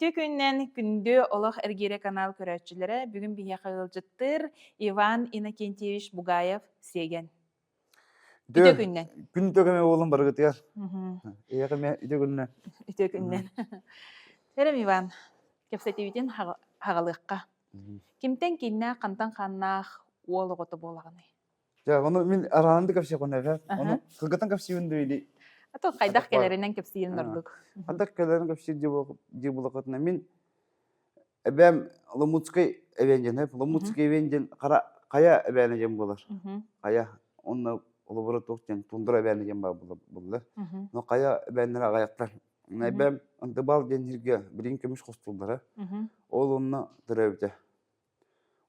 Үтүө күнүнэн күндү Олох эргиирэ канал көрөөччүлэрэ, бүгүн биһиэхэ ыалдьыттыыр Иван Иннокентьевич Бугаев Сиэгэн. Үтүө күнүнэн. Күн үтүө күнэ буолун барыгытыгар. Эйиэхэ эмиэ үтүө күнүнэн. Үтүө күнүнэн. Эрем Иван, кэпсэтиибитин хаҕалыахха. Кимтэн кииннээх, хантан хааннаах уол оҕото буолаҕыный? Дьэ, ону мин араанды кэпсиэхпин эбэ. Ону кылгатан кэпсиибин дуу или А то хайдах кэлэринэн кэпсиирин ордук. Хайдах кэлэрин кэпсиир дии буоллаххытына мин эбээм Ломутскай эбээн диэн, Ломутскай эбээн диэн хара хайа эбээнэ диэн буолар. Хайа онно холобура туох диэн тундра эбээнэ диэн баар буолла. Но хайа эбээннэрэ аҕыйахтар. Эбээм Антыбал диэн сиргэ билигин көмүс хостууллара. Ол онно төрөөбүтэ.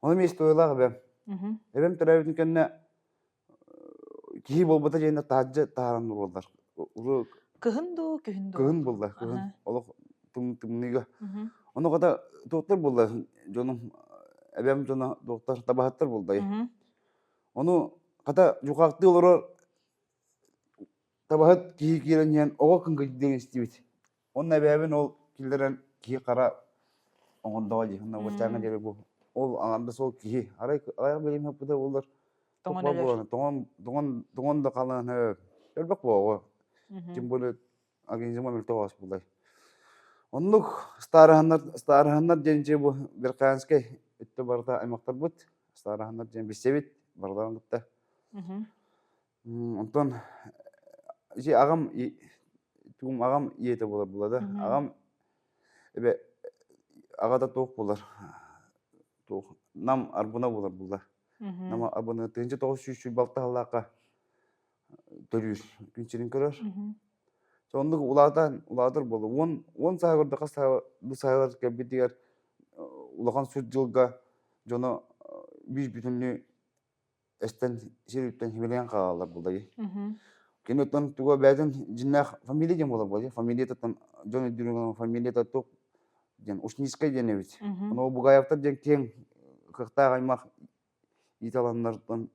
Ону эмиэ историялаах эбээм. Эбэм төрөөбүтүн кэннэ киһи буолбата диэннэр таһырдьа таһааран уруоллар. Уру Кыһын дуу, күһүн дуу? Кыһын буолла, кыһын. Олох тымныыга. Ону хата туохтар буолла дьонум, эбэм дьоно туохтар табаһыттар буолла. Ону хата дьукаахтыы олорор Табаһыт киһи киирэн иһэн оҕо кыҥкыйдыан истибит. Уонна эбээбин ол киллэрэн киһи хара оҥордоҕо дии. Онно уочааҥҥа диэри бу ол аҥардас ол киһи арай аҕыйах билим хаппыта буоллар Тоҥон өлөр. буолан тоҥон тоҥон тоҥон да халаан өлбөх буоҕу. Тем более организма мөлтөх оҕус булай. Оннук стараһаннар стараһаннар диэн дьиэ бу Верхоянскай өттө барыта аймахтарбыт стараһаннар диэн билсэбит барыларын кытта. Онтон ити аҕам тугум аҕам ийэтэ буолар буолла да аҕам эбэ аҕата туох буолар туох Нам Арбына буолар буолла. Нам Арбына 1926 сыллаахха төрүүр күн сирин көрөр. Оннук улаатан улаатар буолла. 10 сааһыгар да хас бу сааһыгар кэлбитигэр улахан сүр дьылга дьоно биир бүтүннүү эстэн сир үрдүттэн химилээн хаалаллар буолла Кини оттон туга бэйэтин дьиннээх фамилия диэн буолар буолла фамилиятыттан дьон өйдүүрүн фамилията туох диэн Ушницкай диэн эбит. Ону Бугаевтар диэн киэҥ кыахтаах аймах ииталаннартан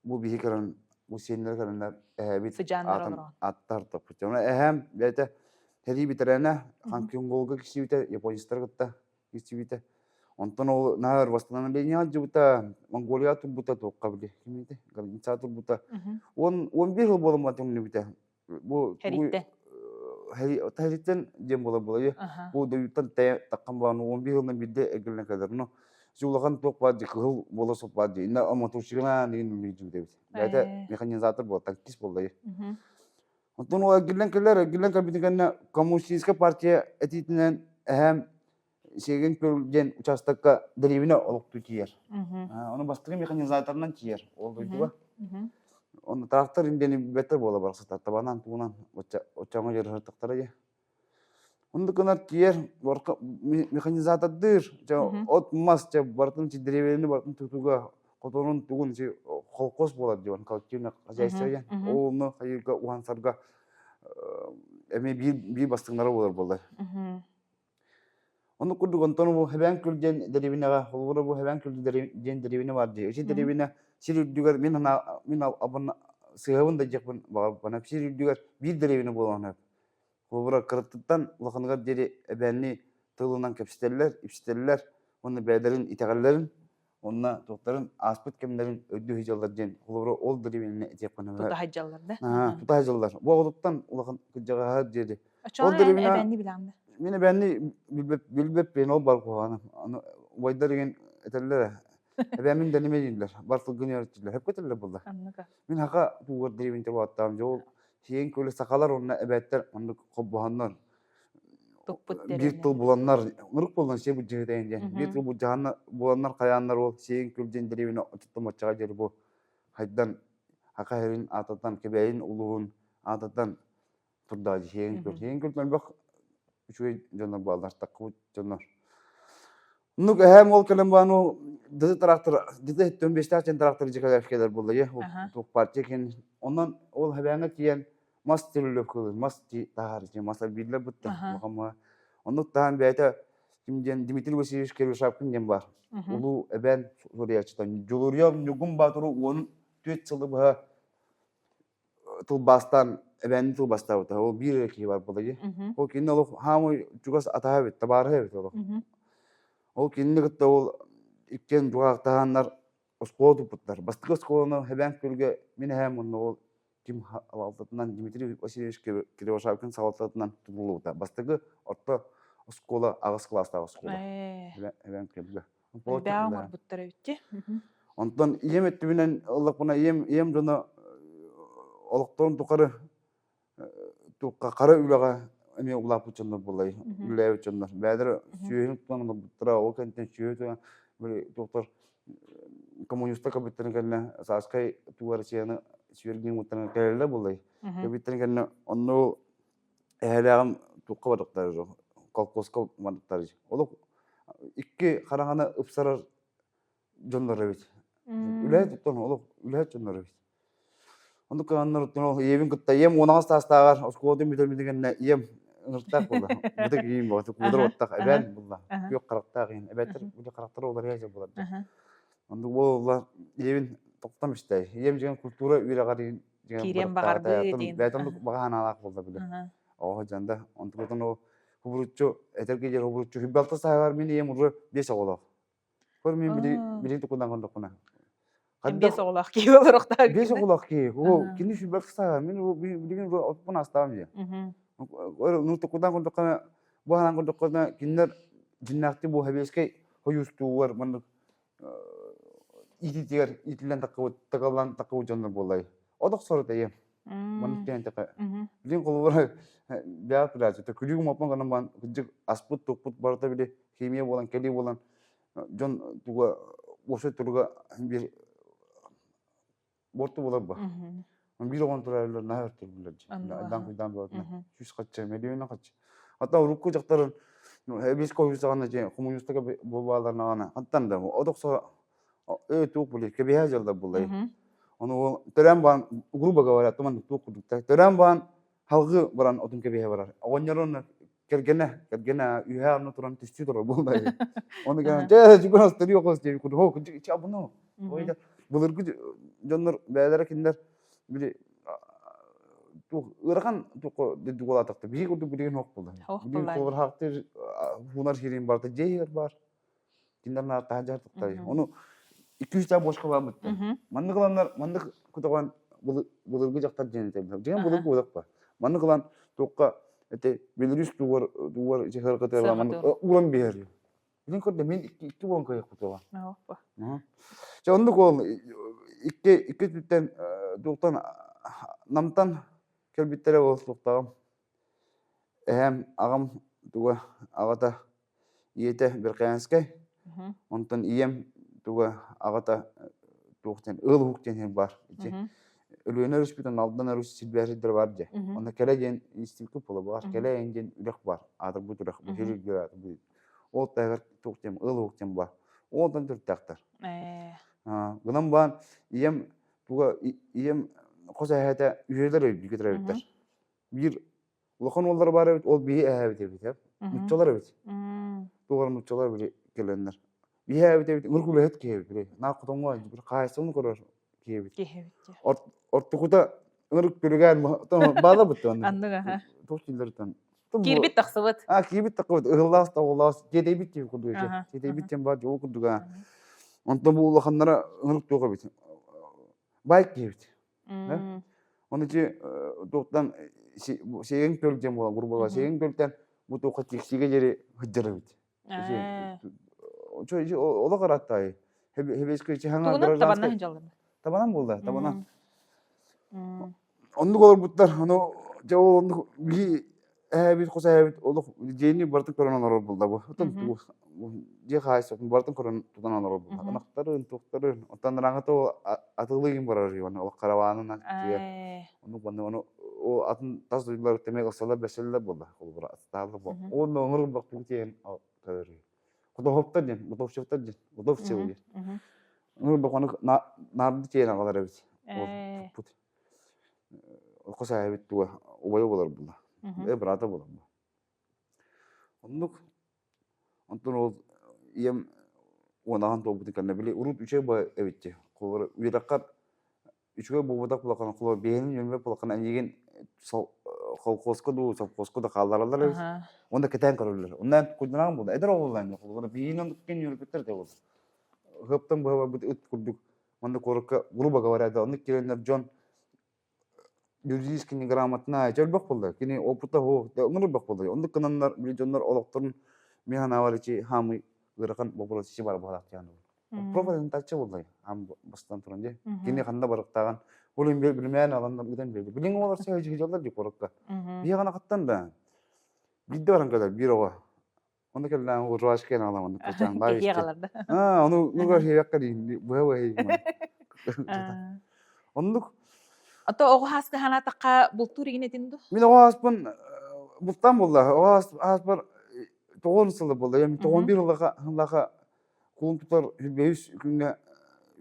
бу биһи көрөн бу сиэннэр көрөннөр эһээбит аатын аттар топпут. Ону эһээм бэйэтэ сэрии бэтэрээнэ Ханкинголга киирсибитэ японецтары кытта киирсибитэ. Онтон ол наһаа восстановление сылдьыбыта, Монголия турбута туохха били кимиити граница турбута. 10 11 жыл буолан төҥнүбүтэ. Бу Хэриттэн. Хэриттэн диэн буолар буолар. Бу дойдуттан таххан баан 11 жылынан биирдэ эргиллэн кэлэр. Ну, улахан туох баар дии, кыһыл буола суох баар дии. Инна моторчигынан деген үлэлиир эбит. Бэйэтэ механизатор буолар, танкист буолла. Онтон ол эргиллэн кэлэр, эргиллэн кэлбитин кэннэ коммунистическай партия этиитинэн эһээм Сиэгэн Күөл диэн учаастакка дэриэбинэ олохтуу тиийэр. Ону бастакы механизаторынан тиийэр ол дойдуга. Онно трактор диэни билбэттэр буола барахсаттар. Табанан тугунан оччоҥо дьарыһыртахтара дии. Оннук гынар тиийэр механизатордыыр от мас барытын дэриэбинэни барытын тутууга хотонун тугун холкуос буолар диэн коллективное хозяйство диэн. Ол онно хайыырга уһансарга эмиэ биир биир бастыҥнара буолар буолар. Оннук курдук онтон бу Хэбээн Күл диэн дэриэбинэҕэ, холобура бу Хэбээн Күл диэн дэриэбинэ баар дии. Ити дэриэбинэ сир үрдүгэр мин санаа мин абын сыыһабын да диэхпин баҕарбаппын. Сир үрдүгэр биир дэриэбинэ буолан сөп. Холобура кыраттыттан улаханыгар диэри эбээнни тылынан кэпсэтэллэр, ипситэллэр уонна бэйэлэрин итэҕэллэрин Онно туохтарын ааспыт кэмнэрин өйдүү сылдьаллар диэн холобура ол дэриэбинэни этиэххэ Тута сылдьаллар да? Аа, тута сылдьаллар. Бу оҕотуттан улахан кырдьаҕаһа диэри. Оччоҕо Ол дэриэбинэ эбээнни билэҕин да? Мин эбээнни билбэппин ол бар куһаҕаным. Аны убайдар игин этэллэр эбээммин дэнимэ дииллэр. Бар тылгын үөрэттилэр. Хөпкө этэллэр буолла. Оннука. Мин хака туугар дэриэбинэ буолаттаам. Дьэ ол сиэн көлө сахалар уонна эбээттэр оннук холбоһоннор Туппут биир тыл буланнар ынырык буолан сиэ былдьаһыта диэн биир тыл былдьаһанна буланнар хайааннар ол сиэн күл диэн дэриэбинэ оччоттон баччаҕа диэри бу хайдан Аха сирин аатыттан Кэбээйин улууһун аатыттан турда сиэн күл сиэн күл элбэх үчүгэй дьоннор бааллар таккыбыт дьоннор Оннук эһээм ол кэлэн баан ол дыты трактор дыты 75 диэн трактор дьикэлэр буолла туох партия кин онон ол хэбээҥҥэ тиийэн мас тириллүк кылын мас таһаар мас бииллэр бытта улахан оннук таһан бэйэтэ ким диэн Дмитрий Васильевич Кирюшапкин диэн бар улуу эбээн суруйааччыта Дьулуруйа Ньургун Баатыры 14 сылы быһа. тылбаастаан эбээнни тылбаастаабыта. Ол биир эрэ киһи бар буолла дии. Ол кинини олох хаамай чугас атаһа эбит, табаарыһа эбит олох. Ол кинини кытта ол иккиэн дьукаахтаһаннар оскуола туппуттар. Бастакы оскуоланы Эбээн Күөлгэ мин эһээм уонна ол ким салалтатынан Дмитрий Васильевич Кривошапкин салалтатынан тутуллубута. Бастакы орто оскуола аҕыс кылаастаах оскуола. Эбээн Күөлгэ. Элбэҕи оҥорбуттар эбит Онтон ийэм өттүбүнэн ыллахпына ийэм ийэм дьоно олохторун тухары хара үлэҕэ эмиэ улааппыт дьоннор буоллай үлэлээбит дьоннор. Бэйэлэрэ сүөһүн тутан олорбуттара, ол кэнниттэн сүөһү тутан туохтар коммунистар кэлбиттэрин кэннэ Сааскай тугу Россияны сүөргүн муттаран кэлэллэр буоллай. Кэлбиттэрин кэннэ онно эһэлээҕим туохха барыктар колхозка барыктар. Олох икки хараҥаны ыпсарар дьоннор эбит. Үлэһит оттон олох үлэһит дьоннор эбит. Оннук гынаннар оттон ол ийэбин кытта ийэм 16 саастааҕар оскуолатын бүтэрбитин кэннэ ийэм ыҥыртаах буолла. Бытык ийэм буолла, куудар уоттаах эбээн булла. Күөх харахтаах ийэм. Эбээттэр били харахтара уларыйа буолар. Оннук буолла ийэбин тоқтам истэй. Ийэм дьиҥ культура үөрэҕэр Киириэн баҕарбыт диэн. Бэйэтин баҕа санаалаах буолла били. Оҕо дьанда. Онтукутун ол хубуруччу этэргэ диэри хубуруччу хүббалта сааһыгар мин ийэм уже биэс оҕолоох. Көр мин били били тукунан көрдөхпүнэ. Биэс оҕолоох киһи олорохтоох. Биэс оҕолоох киһи. Оо, кини сүбэх саҕа. Мин билигин отпун астаам дии. Ну тукунан көрдөххүнэ, бу ханаан көрдөххүнэ, кинилэр дьиннээхтик бу сэбиэскэй хойуустуугар маннык иитиитигэр иитиллэн таккыбыт, такаллан таккыбыт дьоннор буоллай. Одох сорут эйэм. Маннык диэн тэхэ. Билин холобура бэйэ пляжа. Күлүүгүм оппон гынан бан кырдьык аспыт туппут барыта били химия буолан кэлии буолан дьон туга уопсай туруга биир буорту буолар ба. Биир оҕон турар наһаа өртөрбүлэр айдаан куйдаан буолатына сүүс хачча миллион хачча. Ата урукку дьахтарын эбис койусаҕана же коммунистка буолбааларнаҕана хантан да одохсо Э, туох буолуй, кэбиһэ дьаллар буоллай. Ону ол төрөөн баан, грубо говоря, туман туох курдук төрөөн баан халгы баран отун кэбиһэ барар. Оҕонньорун кэргэнэ, кэргэнэ үһэ анны туран түстүү турар буоллай. Ону кэлэн, дьэ, жүгүн астырыы окос диэби курдук, хо, чабыну. Былыргы дьоннор бэйэлэрэ кинилэр били туох ыарахан туох дедугалаатахта биһи курдук билигин хоох буолла. Билигин холобур хуунар сирин барыта дьиэ бар. Кинилэр наар таһырдьа тахтарый. Ону 200 таа бошка бааммыттар. Маннык ыланнар, маннык кутаҕан былыргы дьахтар диэн этэллэр. Дьиҥэ былыргы удак бар. Маннык ылан туохха эти Беларусь тугар тугар чехаркатыгар маннык ууран биэрэр. Билин көрдө мин икки буолан кыайах кутаҕа. Чэ оннук ол икки икки түттэн туохтан намтан кэлбиттэрэ ол туохтааҕым. Эһэм аҕам туга аҕата Ийэтэ Верхоянскай, онтон ийэм туга аҕата туох диэн Ыал Уһук диэн иһин баар. Ити Өлүөнэ өрүспүтүн Алдан өрүс силбэһэрдэр баар дьэ. Онно Кэлэ диэн институт буола баар. Кэлэ эн диэн үрэх баар. Аатырбыт үрэх. Бу сир аатырбыт. Ол таһыгар туох диэн Ыал Уһук диэн баар. Онтон төрүттээхтэр. Гынан баан ийэм туга ийэм хос эһээтэ үһүөлэр өйдүүгэ төрөөбүттэр. Биир Улахан уоллара баар эбит, ол биһи эһээбит эбит, ээ. Нуччалар эбит. Туох эрэ нуччалар били кэлэннэр. Биһи эһээбит эбит, ынырык үлэһит киһи эбит, били. Наа хотоҥҥо били хаһаайыстыбаны көрөр киһи эбит. Киһи эбит дии. Ортокута ынырык күлүгээн баала бытты онно. Аннык аха. Туох дииллэртэн. Киирбит тахсыбыт. А, киирбит тахсыбыт, ыһыллаас тоҕуллаас, тиэтэйбит диэн курдук этэ. Тиэтэйбит диэн баар ол курдук аа. Онтон бу улаханнара ынырык туох эбит. Байк диэбит. Оны ити туохтан сиэҥ көл диэн буолан грубо говоря сиэҥ көлтөн бу туохха тиксиигэ диэри сылдьар эбит. Олох ырааттай. Хэбэскэ хаҥа табанан сылдьаллар. Табанан буолла, табанан. Оннук олорбуттар, ону дьэ ол оннук биһи эһэбит, хос эһэбит олох дьиэни барытын көрөн олорор буолла бу. Отон дьиэ хаһаайыстыбатын барытын көрөн тутан олорор буолла. Ынахтарын, туохтарын, оттон ыраҥата ол атылыйын барар үһү, ол караванынан тиийэр. Ону манна ону ол атын тас дойдулар тэмэ ылсалар бэсэллэр буолла. Холобура астаалар буолла. Уонна оҥорор бахтуу тиийэн көрөр үһү. Худоһуктар диэн, готовчуктар диэн, готовцы диэн. Оҥорор бахону наарды тиийэн аҕалар эбит. Ол туппут. Хос эһэбит туга убайа буолар буолла. Э быраата буолар буолла. Оннук онтон ол ийэм уонаҕын туолбутун кэннэ били урут үчүгэй баа эбит дии. Холобура үөрэххэр үчүгэй буолбатах буоллаххына, холобур, бэйэни үөрбэт буоллаххына, эйигин колхозка дуу, совхозка да хааллараллар эбит. Онно кэтээн көрөллөр. Онно эн куйданаҕын буолла. Эдэр оҕолор холобура, биһигини оннук үөрбүттэр этэ буолла. Ыһыаптан быһа барбыт ыт курдук манна куоракка, грубо говоря, да, оннук киирэннэр дьон юридически неграмотная элбэх буолла. Кини опыта суох, оннук элбэх буолла. Оннук гынаннар, били дьоннор олохторун мин санаабар ичи хаамый ыарахан боппуруос ичи бар быһалаах диэн Профориентация буоллай аан бастаан туран дии. Кини ханна барыктааҕын ол иһин билимээн алан ыытан биэрди. Билиҥҥи оҕолор сыһыдьаллар дии куоракка. Биһиги анахаттан да биирдэ баран кэлэр биир оҕо. Онно кэллээн урвашка аламан кычаан Кэһиэҕалар да. Аа, ону нуга хиэккэ дии быһа быһа Оннук Ото оҕо хааска ханаатахха бултуур игин этин ду? Мин оҕо хааспын бултаан буолла. Оҕо хааспар тоҕон сылы буолла. Эми тоҕон бир ыллаха кулун тутар бэһис күҥҥэ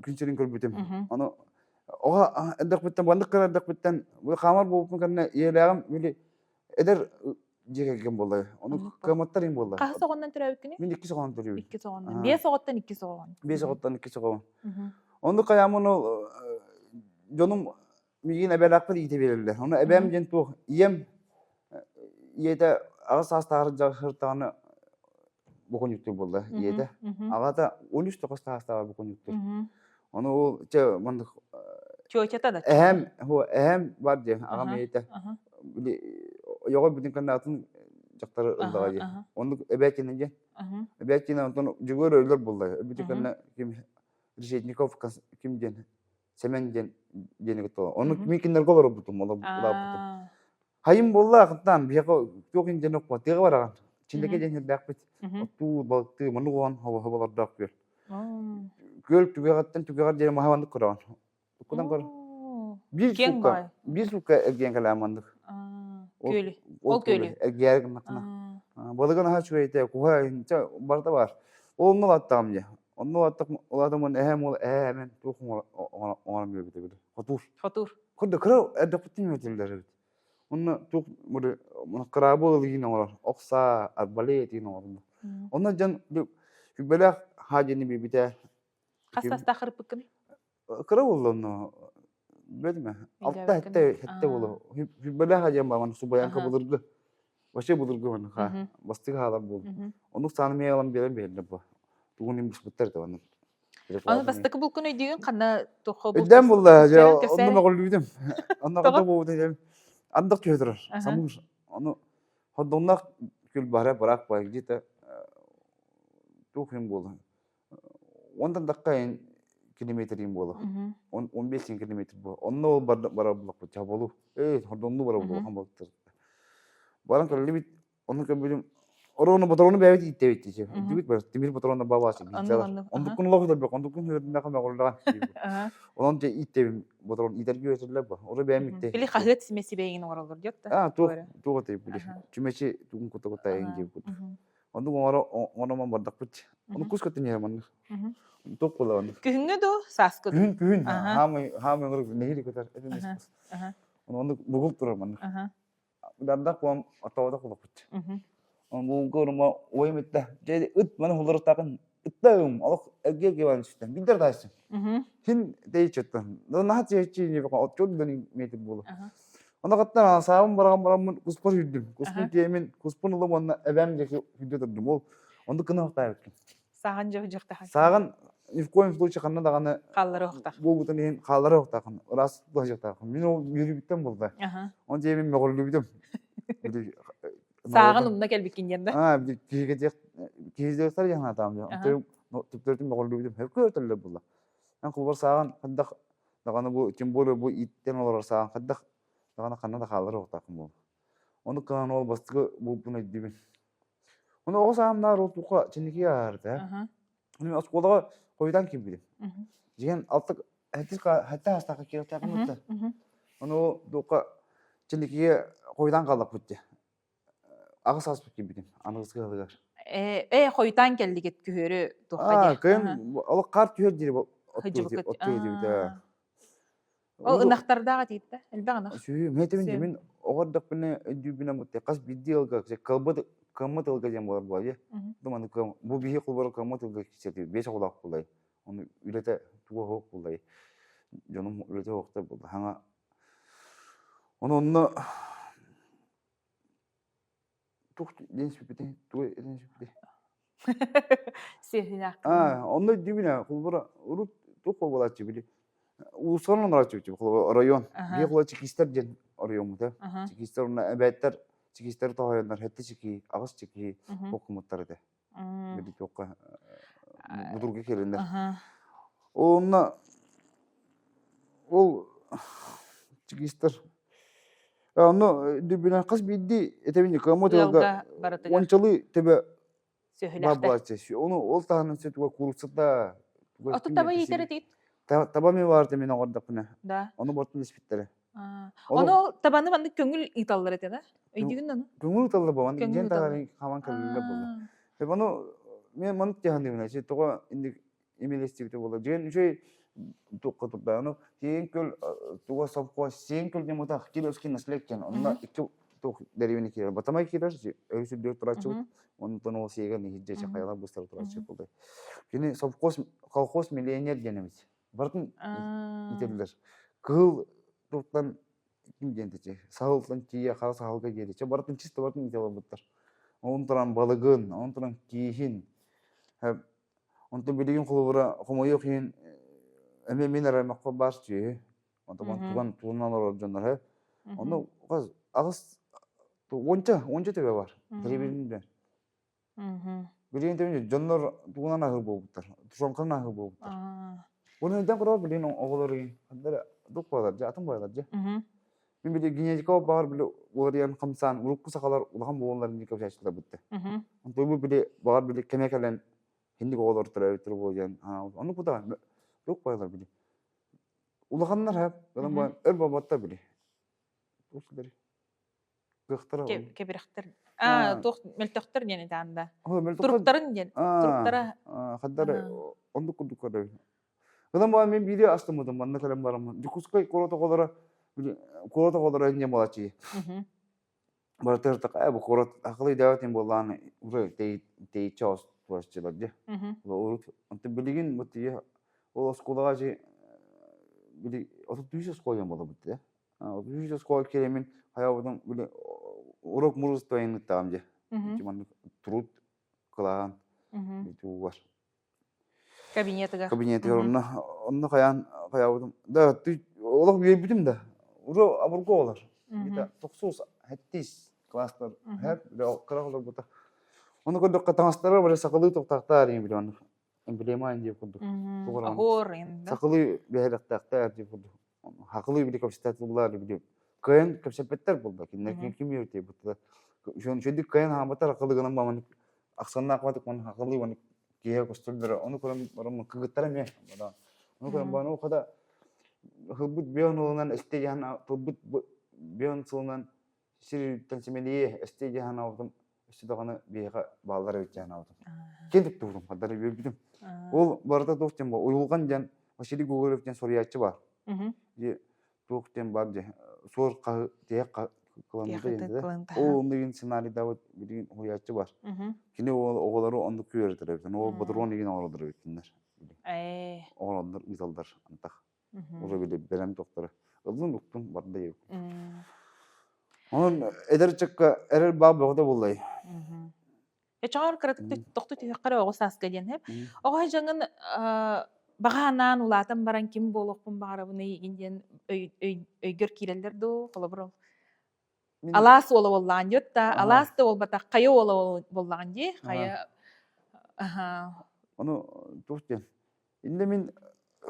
күн сирин көрбүтүм. Ону оҕо эрдэхпиттэн маннык кыра эрдэхпиттэн хаамар буолбуппун кэннэ ийэлээҕим били эдэр дьиэ кэргэн буолла. Ону кыамматтар им буолла. Хаһыс оҕоннон төрөөбүккүнүй? Мин иккис оҕонон төрүүбүн. Иккис оҕоннон. Биэс оҕоттон иккис оҕоҕун. Биэс оҕоттон иккис оҕом. Оннук хайаамын ол дьонум миигин эбэлээхпин иитэ биэрэллэр. Ону эбээм диэн туох ийэм ийэтэ аҕыс саастааҕар сырыттаҕына боконьуктуур буолла ийэтэ. Аҕата 13 тоҕус саастааҕар боконьуктуур. Ону ол чэ маннык Тетята да. Эһэм, эһэм бар диэн аҕам ийэтэ. Ойоҕо бүтүн кэннэ дьахтары ыллаҕа диэн. Оннук эбээккинэ диэн. Эбээккинэ онтон Дьөгүөр өлөр буолла. Бүтүн кэннэ ким Решетников ким диэн Сэмэн диэн диэни кытта. Ону мин кинилэргэ олорбутум, олорбутум. Хайым буолла акыттаан биһиэхэ туох индиэн окко тыаҕа бараҕын. Чиндэкэ диэн сирдээхпит. Оттуу, балыктыы, маннык уон хоболордоох күөл. Күөл түгэҕиттэн түгэҕэр диэри маһа маннык көрөҕүн. Туккунан көр. Биир суукка, биир суукка эргийэн кэлээн маннык. Күөлү. Ол күөлү. Эргийээри гыннаххына. Балыгын аһа үчүгэй этэ, куһа, барыта баар. Ол онно улааттаҕым дьэ. Онно улаатаммын эһээм уол эһээ мен туох оҥорон биэрбитэ били. Хотуур. Хотуур. Кырда кыра эрдэхпиттэн үөрэтэллэр эбит. Онно туох кыраабы ылыгын оҥорор, охсаа, арбалет игин оҥорор. Онно дьон хүбэлээх хаа диэни биэрбитэ. Хас састаах хырыппыккыный? Кыра буолла онно бэтимэ алта сэттэ сэттэ буолуо хүбэлээх диэн бааман субайаҥка былыргы вообще былыргы манна хаа бастыгы хаалар буолу оннук сааны миэ ылан биэрэн биэрдэ бу тугун им быспыттар этэ оннук Аны бастакы булкун өйдүүгүн ханна туохха Өйдөөн булла дьэ онно мөҕүллүүтүм онно ханна буолбутун дьэ андах түһэ турар самыыр ону хордоҥноох күл бара быраак бай где-то туох иһин буолла Онтон тахха эн километрин буолуо. 15 километр буолуо. Онно ол барар буллахпыт чаболу. Ээ, хордонну барар буллахан буолтар. Баран көрүлүбүт, онну көрбүтүм Орону боторону бэйэбит ииттэбит дии. Үрдүбүт бар, тимир боторону бабаасы биитэлэр. Ондуккун олох үтэрбек, ондуккун үөрдүнэхэ мөҕүллэҕэн. Онон дьэ ииттэбим боторон иитэргэ үөрэтэллэр бу. Оро бэйэм итте. Били хаһыат симэсибэйин оҥороллор диэт да. Аа, туох туох этэй били. Чүмэчи тугун кута кута эҥин диэбит курдук. Оннук оҥоро оҥоромон бардахпыт. Ону кус көтөн иһэр маннык. Туох буолла маннык. Күһүҥҥү дуу, сааскы дуу? Күһүн, күһүн. Хаамай, хаамай оҥорор нэһиилэ көтөр. Этин Ону оннук бугул турар маннык. Дардах буолан оттоботох булуппут. Ону бугулга орума уойум иттэ. Дьэ ыт маны хуларытаакын ыттаым олох эрге кебан сүттэн бидер тайсын. Хин дейчеттен. Наһаа чечи не отчет дани метр буолу. Онно каттан саабын бараҕан бараммын куспар сүүрдүм. Куспун тиэмин, куспун ылым уонна эбээм диэки сүүрдэ турдум. Ол оннук гына охтаабыккын. Сааҕын дьоһдьохтахан. Сааҕын ни в коем случае ханна даҕаны хааллары охтах. Буолбутун иһин хааллары охтахын. Ыраас туһачахтаахын. Мин ол үөрүүбүттэн буолда. Он диэмин мөҕүллүбүтүм. Сааҕын умна кэлбиккин диэн да. Аа, киһигэ киһи яһаатаам дьон. Төптөрүтүн мөҕүллүбүтүм. Хөркө өтөллөр буолла. Эн кулбар сааҕын хайдах даҕаны бу тем более бу ииттэн олорор сааҕын хайдах даҕаны ханна да хааллар уохтааххын буолла. Ону кыһан ол бастакы булпун өйдүүбүн. Ону оҕо саамнаар ол туха чинники аарда. Мин оскуолаҕа хойутаан киирбитим. Дьиҥэн алта сэттэ саастаахха киириэхтээхпин да. Ону туохха чинникигэ хойутаан хааллахпыт дии. Аҕыс сааспыт киирбитим аныгыскы ыһылыгар. Ээ, хойутаан кэллигит күһүөрү туохха диye. Кыйын олох хаар түһэр дири оттуу диэбит. Ол ынахтардаах этиитте элбэх ынах. Сүүһү, мин мин оҕо эрдэхпинэ өйдүүбүнэн бутте хас биирдии ыалга кылбыт кыаммыт ыалга диэн буолар буолар дии. Думаны бу биһи кулбары кыаммыт ыалга кисэтии биэс оҕолоох булай. Ону үлэтэ туга суох булай. Дьонум үлэтэ суохтар буолла. Хаҥа Ону онно туох диэн сүппүтүй? Тугу этэн сүппүтүй? Сиэһинээх. Аа, онно өйдүүбүн ээ. Холобура, урут туох буолааччы били улуустарынан олорооччу холобура оройуон. Биир холобура чекистэр диэн оройуоммут ээ. Чекистэр уонна эбээттэр чекистэри тоһойоннор сэттэ чекиһи, аҕыс чекиһи боккумуттар этэ. Били туохха будурга кэлиннэр. Онно ол чекистэр онно дүбүнэн хас биирдии этэбин кыаммыт ыалга уончалыы төбө сүөһүлээхтэр. Ону ол таһынан сөтүгэ куурусата Оту таба иитэр этигит? Таба ми баарта мин оҕордохпуна. Да. Ону бортун испиттэрэ. Ону табаны маннык көҥүл ыыталлар этэ да? Өйдүүгүн ону? Көҥүл ыыталлар бу. Маннык дьиэн таһарын хаман кэллилэр буолла. Ону мен маннык тиһаныыбын. Тоҕо инник имилэстибитэ буолла. Дьиэн үчүгэй туохха турда. Ону Сиэн Көл туга совхоз Сиэн Көл диэн буолта Кировский наследие диэн. Онно икки туох дэриэбинэ киирэр. Батамай киирэр, өрүс үрдүгэр турааччыбыт. Онтон ол сиэгэн иһирдьэ хайалар быстар турааччы буолла. Кини совхоз колхоз миллионер диэн эбит. Барытын итиллэр. Кыһыл туохтан ким диэн тече саһылтан тиийэ хара саһылга диэри чэ барытын чисто барытын итэ олорбуттар. Онон туран балыгын, онон туран кииһин Онтон билигин холобура хомойуох иһин эмиэ мин эрэ аймахпар баар сүөһү. Онтон туган тугунан олорор дьоннор һэ. Онно хас аҕыс уонча уонча төбө бар. Дэриэбинин билэн. Билигин төбө дьоннор тугунан аһыы буолбуттар. Тушенканан аһыы буолбуттар. Уонна өйдөөн көрөөр билигин оҕолор ханна дук буолар дьэ атын буолар дьэ. Мин били генетика баҕар били уларыйан хамсаан урукку сахалар улахан буолаллар инник кэпсээччилэр бутта. Онтон бу били баҕар били кэмэ кэлэн хинник оҕолор төрөөбүттэр буолуон ону кута туох буолар били. Улаханнар һап, ылан буолан өр буолбаттар били. Туох силери кыахтара Кэбирэхтэр. Аа, туох мөлтөхтөр диэн этаан да. Туруктарын диэн. Туруктара. Хаддар оннук курдук көрөбүн. Ылан буолан мин биири астыммытым манна кэлэн бараммын. Дьокуускай куорат оҕолоро куорат оҕолоро инньэ буолааччы. Барытыгар э бу куорат акылы идээбит иһин буоллаҕына уже тэйиччи оҕус туораччылар дии. Урут онтон билигин бу тиийэ ол оскуолаҕа дьи били 33 оскуола диэн буолабыт дии. 33 оскуола киирэммин хайаабытым били урок мужества ыттаҕым дии. Маннык труд кылааһын тугугар Кабинетыгар. Кабинетыгар онно онно хайаан хайаабытым да олох үөйбүтүм да уже обургу оҕолор где-то тохсус хэттис класстар хэп кыра олорбута ону көрдөххө таҥастара бары сахалыы туохтаахтаар ийэ били оннук эмблема диye курдук Оһуор сахалыы бэһэлэхтээхтээр диye курдук хакылыы били кэпсэтэллэр били кыайан кэпсэппэттэр буолла кинилэр ким үөртей буттар үчүгэйдик кыайан хаамматтар акылы гынан баман ахсаннаах батык ман хакылыы ман киһи көстөллөр ону көрөн баран кыгыттар эмиэ ону көрөн баран ол хада хылбыт бион ылынан эстей тылбыт бион сылынан сир симэлийэ эстей диэн аабытым өссө даҕаны биһиэхэ бааллар эбит диэн аабытым киэн туттубутум хардары үөрбүтүм ол барыта туох диэн уйулҕан диэн Василий Гоголев диэн суруйааччы баар туох диэн баар дьэ суор хаһы тиһэх кыланыыта диэн ол онно игин сценарийдаабыт билигин уһуйааччы бар кини ол оҕолору оннук үөрэтэр эбит ол ботуруон игин оҥороллор эбит кинилэр оҕолоннор ыыталлар антах уже били бэлэм туохтара ыллын уктун барда Онон эдэр ыччакка эрэл баа бөҕөтө буоллай. Эчэҕэр кыратык тохту түһүөххэ эрэ оҕо сааска диэн һэп. Оҕо дьаҥын баҕа анаан улаатан баран ким буолуохпун баҕарабыный игин диэн өйгөр киирэллэр дуу холобур ол алаас уола буоллаҕын дии да алаас да буолбатах хайа уола буоллаҕын дии хайа Ону туох диэн Инде мин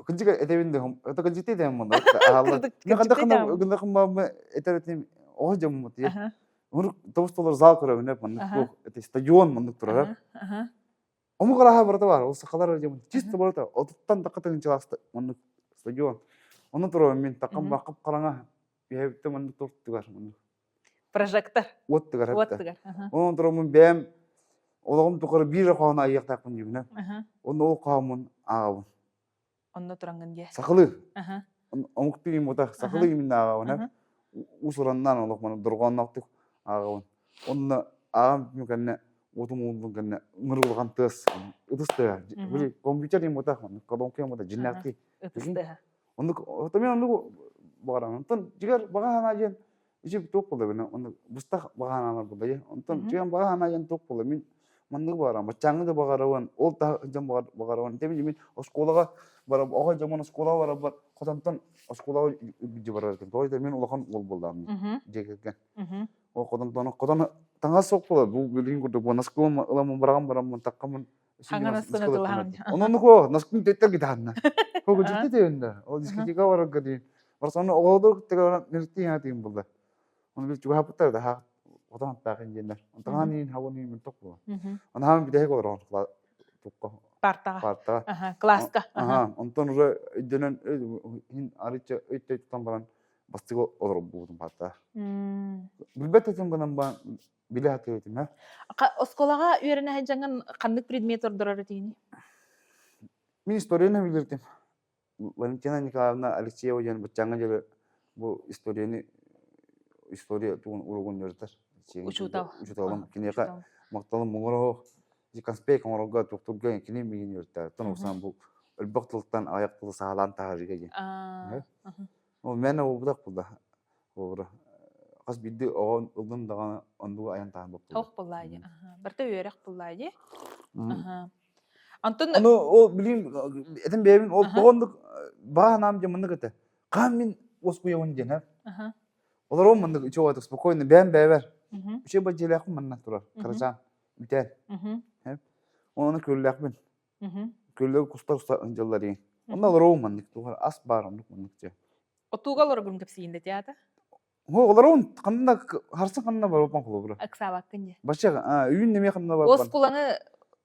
кырдьык этэбин да это кырдьыкты этэбин мунна Мен хандахына гындахын баамы этер этим оҕо дьоммут Урук тобус толор зал көрөбүн эп маннык туох это стадион маннык турар. Омук арааһа барыта бар ол сахалар дьоммут чисто барыта отуттан такка тыһыынчалаах маннык стадион. Онно турабын мин таккам баккап хараҥа биһэбиттэ маннык тортугар маннык Прожектор. Уот тыгар. Уот тыгар. Онон тураммын бэйэм олоҕум тухары биир эрэ хоһоону айыахтаахпын диибин. Онно ол хоһооммун ааҕабын. Онно тураҥҥын диэ. Сахалыы. Омук тыйым бута сахалыы именно ааҕабын. Уус-ураннаан олох маны дорҕоонноохтук ааҕабын. Онно ааҕам кэннэ уотум ууллун кэннэ ынырылҕан тыас ытыс тыаһа. Били компьютер им бута, колонка им бута дьиннээхтии. Ытыс тыаһа. Оннук мен оннук баҕарам. Онтон дьигэр баҕа санаа диэн ичи туох буолла бина оннук быстах баҕа санаалар буолла дии. Онтон дьигэн баҕа санаа диэн туох буолла мин маннык баҕарам баччааҥҥы да баҕарабын ол да дьон баҕарабын итэ мин оскуолаҕа барар оҕо дьоммун оскуолаҕа барарбар хотонтон оскуолаҕа илдьэ барар этим. Тоҕо мин улахан уол буоллаҕым дьиэ кэргэн. Ол хотонтон хотон таҥас суох буолар бу билигин курдук бу наскылым ыламмын быраҕан бараммын таккаммын Хаҥа наскыны тылаһаҕын. Онон ко наскын төттөр гитаанна. Хого дьикти тейинде. Ол дискотека барарга диин. Барсаны оҕолор кытта нэртии хаатыын булла. Оны бил чугаһаппыттар да хаах хотон аттаахын диэннэр. Онтон иин хабын иин мөлтөх була. Оны хаан бүтэһик олорон тукка. Партаҕа. Партаҕа. Аха, класска. Аха, онтон уже өйдөнөн иһин арычча өйтөй тутан баран бастыгы олорор буутум партаҕа. Билбэт этим гынан ба билэ сатыыр этим ха. Оскуолаҕа үөрэнэ сылдьаҥҥын ханнык предмет ордорор этигиний? Мин историяны билэртим. Валентина Николаевна Алексеева диэн баччааҥҥа диэри бу историяны история тугун уруогун үөрэтэр. Учуутал. Учууталым киниэхэ махталым муҥура суох. Конспект оҥорорго туохтуурга кини миигин үөрэттэ. Оттон уксаан бу өлбөх тылтан аҕыйах тылы саҕалаан таһаарыыга диэн. Ол мээнэ буолбатах буолла. Холобура, хас биирдии оҕо ыллын даҕаны оннугу айан таһан боппула. Ох буллаа дии. Барыта үөрэх буллаа дии. Онтон Ону ол билигин этим бэйэбин ол тоҕо оннук баҕа санаам дьэ маннык этэ. Хаан мин уоскуйабын диэн һэ. Олорон маннык үчүгэй спокойно бэйэм бэйэбэр. Үчүгэй бадьыалаахпын манна турар. Кырачаан. Үтээн. Оны күллээхпин. Күллэри куста уста ынжыллар иин. Онно олоруум маннык туох ас баар оннук маннык дьэ. Отууга олорогун кэпсиин да театр? Хо олоруун ханна харсын ханна барбаппан холобура. Ыксаабаккын дьэ. Бачча үүн неме ханна барбан. Уоскуланы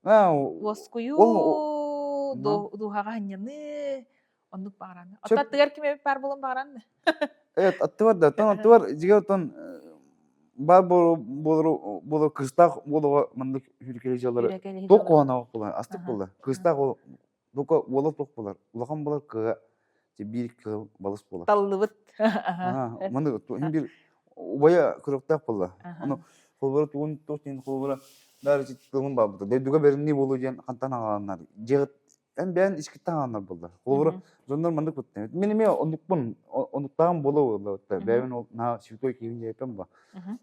Аа уоскуйуу дууһаҕа ханньаныы оннук баҕаран. Оттон аттыгар ким эбит баар буолан баҕаран да. Э аттыбар да тон аттыбар дьигэ отон баар буолар буолар кыстаах буолуға маннык хүркэли дьаллары туох куһанаах буолар астык буолар кыстаах ол бука уола туох буолар улахан буолар кыга биир кыыл балыс буолар таллыбыт маннык иһин биир убайа көрүөхтээх буолла ону холобура тугун туох диэн холобура бары тылын баабыта дойдуга бэринии буолуу диэн хантан аҕаланнар дьиэҕит эн бэйэн искиттэн аҕаланнар буолла холобура дьоннор маннык бутта мин эмиэ оннукпун оннуктааҕым буола буолла бэйэбин ол наһаа святой киһибин диэппин ба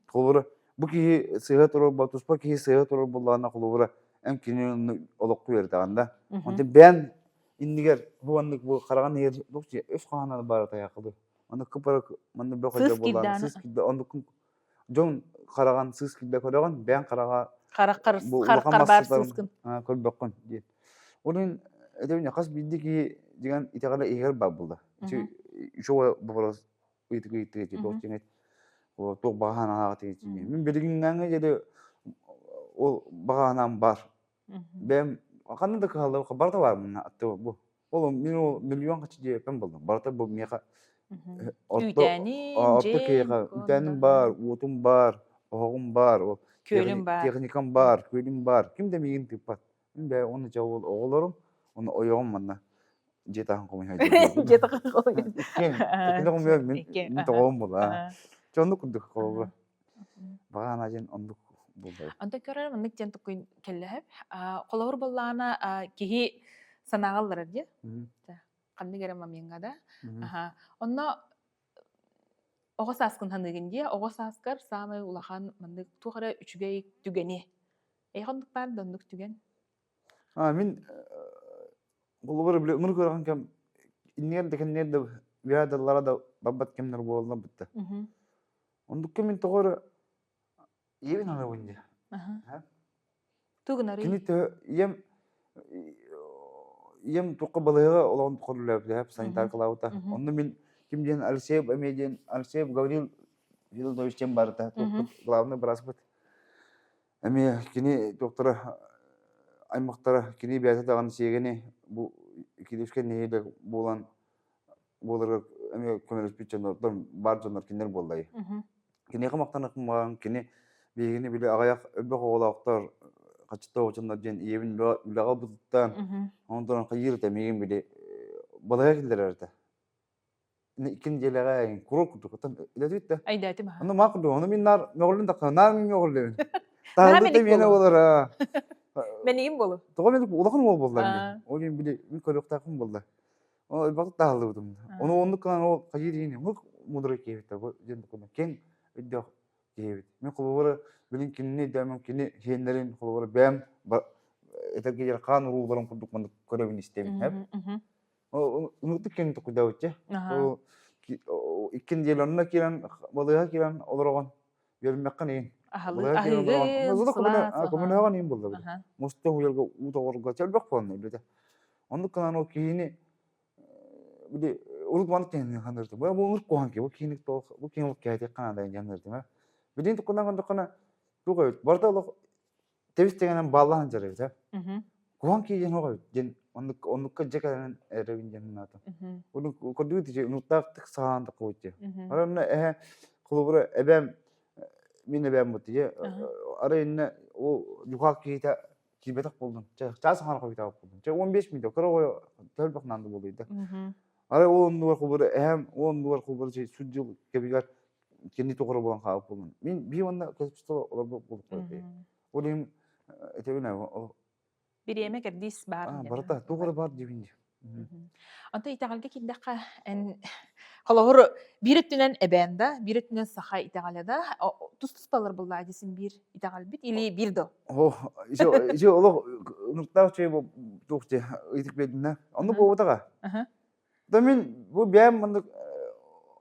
холобура бу киһи сыыһа турар туспа киһи сыыһа турар буоллаҕына холобура эн кинини олоххо үөрэтэҕин да онтон бэйэн иннигэр бу маннык бу хараҕын иһэр өс хаана баара тайаакылы Онно кыпара манна бөх Сыыс буоллаан киирдэҕинэ сыыс киирдэ оннуккун дьон хараҕын сыыс киирдэ көрөҕүн бэйэҥ хараҕа Харах бу харах улахан харбаар массаларын сыыскын. көрбөккүн диэн. Ол иһин этэбин хас биирдии киһи дигэн итэҕэлэ иһигэр баар буолла. Ити еще вопрос ыйытык ыйытык эти туох диэн туох баҕа санаалаах Мин билигиҥҥээҥҥэ диэри ол баҕа санаам баар. Бэйэм ханна да кыһаллыбакка барыта баар мунна аттыбар бу. Ол мин ол миллион хачы диэппин булдум. Барыта бу миэхэ орто Үүтээниҥ, орто дьиэҥ, киһиэхэ үүтээним баар, уотум баар, оһоҕум баар, ол күөлүм баар. техникам баар, күөлүм баар. Ким да миигин тыыппат. Мин бэйэ уонна дьэ ол оҕолорум, уонна ойоҕум манна дьиэ таһын хомуйа Дьиэ таһын хомуйа. Иккиэн, иккини хомуйар мин мин тоҕоҕум буолла. Дьэ оннук курдук холобура. Баҕаана диэн оннук буолла. Онтон көрөр маннык диэн туккуй кэллэһэп. Холобур буоллаҕына киһи санааҕа ылларар диye. Ханнык эрэ момеҥҥа да. Онно оҕо сааскын саныыгын диye. Оҕо сааскар саамай улахан маннык туох эрэ үчүгэй түгэни. Эйиэхэ оннук баар да оннук түгэн? Мин холобур били ымыр көрөҕүн кэм иннигэр да кэннигэр да үөһэ даллара да барбат кэмнэр буолла бытта. Оннукка мин тоҕо эрэ ийэбин саныыбын дии. Тугунарый? Кини төһө ийэм ийэм туохха балыыһаҕа олоҕун тухары үлэлээбитэ санитаркалаабыта. Онно мин ким диэн Алексеев эмиэ диэн Алексеев Гаврил Федорович диэн барыта туохпут главный бырааспыт. Эмиэ кини туохтара аймахтара кини бэйэтэ даҕаны сиэгэни бу Киришкэ нэһиилэ буолан буоларыгар эмиэ көмөлөспүт дьоннортон баар дьоннор кинилэр буоллай. Киниэхэ махтанахпын кини биһигини били аҕыйах элбэх оҕолоохтор хаччыта дьоннор диэн ийэбин үлэҕэ ылбытыттан онтон хайыыр этэ миигин били балыыһа киллэрэр этэ. Икки нэдиэлэҕэ куруук курдук оттон үлэтибит да. Айдаатым аха. Ону маа курдук ону мин наар мөҕүллүн тахха наар мин мөҕүллэбин. Наһаа Таһыллыта мэник миэнэ буолуо. буолар. Мэнигим буолуо. Тоҕо мэник улахан уол буолла мин. Ол иһин били мин көрүөхтээхпин буолла. Ол элбэхтик таһыллыбытым. Ону оннук гынан ол хайыы диэн оннук мудрый киһи бу диэн курдук киэҥ өйдөөх киһи Мин холобура билин кинини өйдөөмүн кини сиэннэрин холобура бэйэм этэргэ диэри хаан урууларым курдук маннык көрөбүн истэбин эп. Унуктук киэҥ токуйдаабытча. Ол икки нэдиэлэ онно киирэн балыыһа киирэн олороҕун үөрмэххин иин. Аһылык, Көмөлөһөҕүн иин булла. Муста уйарга уу тоҕорго чөлбөх буолна үлэтэ. Оннук гынан ол киһини били урут маннык киһини ханырдым. Бу урут куһаҕан киһи, бу киһини туох бу киһи олох кэһэтиэххэ наада диэн ханырдым. Билигин туккунан көрдөххүнэ туох эбит барыта олох тэбис тэҥинэн бааллаһан дьарыйар эбит ээ. Куһаҕан киһи диэн суох эбит диэн оннук оннукка дьэ кэлэн эрэбин диэн санаатым. Ону көрдүгүт ити унуктаахтык саҕалаан таххыбыт дии. Арай онно эһэ холобура эбээм мин эбээм бут дии арай иннэ ол дьукаах киһитэ киирбэтэх буоллун. Чэ, чаас аҥара хойутаабыт буоллун. Чэ, 15 мүнүүтэ кыра оҕо төлбөх наанда буолуйда. Арай ол оннугар холобура эһэм ол оннугар холобура сүр дьыл кэбигэр кини тоҕоро буолан хаалбыт буоллун. Мин бии уонна көспүстэ олорбут буолуохтара Ол иһин этэбин ол Бириэмэ кэрдиис баар А, барыта туох эрэ баар диибин дии. Онтон итэҕэлгэ киирдэххэ, эн холобур биир өттүнэн эбээн да, биир өттүнэн саха итэҕэлэ да, тус-туспалар буллаа десин биир итэҕэлбит или биир да? О, ити олох ынырыктаах чэй туох дии ыйытык биэрдинэ. Оннук буолбатаҕа. Да мин бу бэйэм маннык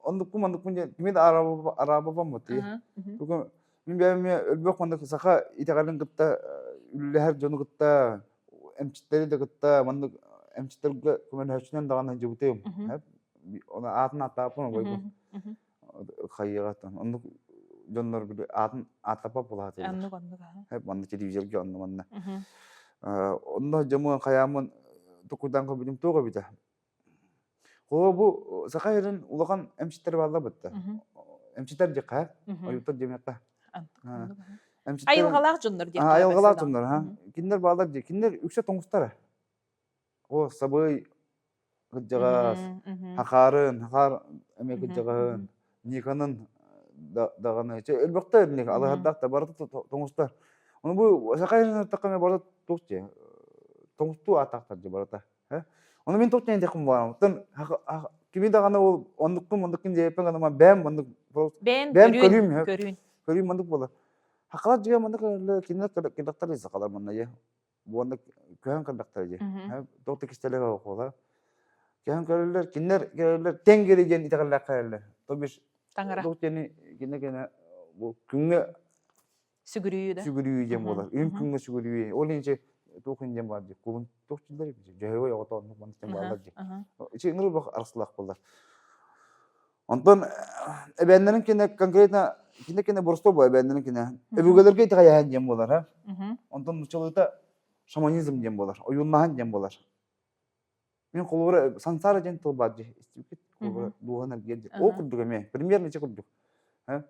оннукпун манныкпын диэн кими да араабаппаммыт дии. Бүгүн мин бэйэм эмиэ өлбөх маннык саха итэҕэлин кытта үлэлэһэр дьону кытта эмчиттэри да кытта маннык эмчиттэргэ көмөлөһөөччүнэн даҕаны сылдьыбытым. Ону аатын ааттаабаппын обойбун. Хайыаҕа оннук дьоннор били аатын ааттаппат буола сатыыллар. Оннук оннук Манна телевизорга онно манна. Онно дьоммун хайааммын токуйдаан көрбүтүм туох эбитэ. Холобур бу Саха сирин улахан эмчиттэрэ бааллар бытта. Эмчиттэр диэххэ, ойууттар диэмиэххэ. Айылҕалаах дьоннор диэххэ. Айылҕалаах дьоннор, ха. Кинилэр бааллар дии. Кинилэр үксэ тоҥустара. О, сабый кырдьаҕас, Хахаарын, Хахаар эмиэ кырдьаҕаһын, Никонун даҕаны элбэхтэр Ник алыһардаах да барыта тоҥустар. Ону бу саха сирин барыта туох дии тоҥустуу ааттаахтар дии барыта. Ону мин туох диэн этиэхпин баҕарабын. Оттон кими даҕаны ол оннуккун оннуккун диэппин гына бэйэм маннык бэйэм көрүүм көрүүн көрүүм маннык буолар. Хахалар дьиэ маннык кинилэр кэлэхтэр сахалар манна дьэ уонна көһөн кэлбэхтэрэ дии. Туох да кистэлэ суох Көһөн көрөллөр, кинилэр көрөллөр тенгери диэн итэҕэллээх кэлэллэр. То бишь Таҥара. туох диэни кинэ кэнэ бу күҥҥэ сүгүрүйүү да. Сүгүрүйүү диэн буолар. Үн күҥҥэ сүгүрүйүү. Ол иһин туох иһин диэн баар дии. Кулун туох дьыллар дьөһөгөй оҕото оннук маннык диэн бааллар дии. Ичи ыҥырыы бөх арахсылаах буолар. Онтон эбээннэрин кинэ конкретно кинэ кинэ боростой буо эбээннэрин кинэ өбүгэлэргэ итэҕэйэһэн диэн буолар ха. Онтон нууччалыыта шаманизм диэн буолар, ойууннаһан диэн буолар. Мин холобура сансара диэн тыл баар дии истибиккит холобура дууһан эргиэр диэн. Ол курдук эмиэ примерно ити курдук. Эн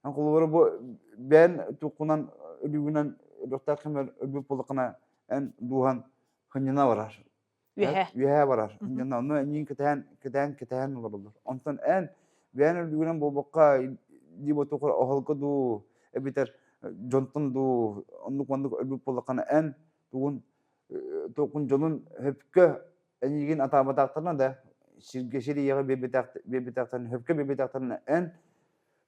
холобура бу бэйэн туоххунан өлүүгүнэн өлүөхтээх кэмэр өлбүт буоллаххына эн дууһан хынньана барар. Үөһэ. Үөһэ барар. Инньэ онно эйиин кэтэһэн, кэтэһэн, кэтэһэн олороллор. Онтон эн бэйэн өлүүгүнэн буолбакка, либо туох эрэ оһолго дуу, эбэтэр дьонтон дуу, оннук-маннык өлбүт буоллаххына, эн тугун туоххун дьонун сөпкө эйигин атаабатахтарына да, сиргэ сир ийэҕэ биэрбэтэхтэринэ, сөпкө биэрбэтэхтэринэ, эн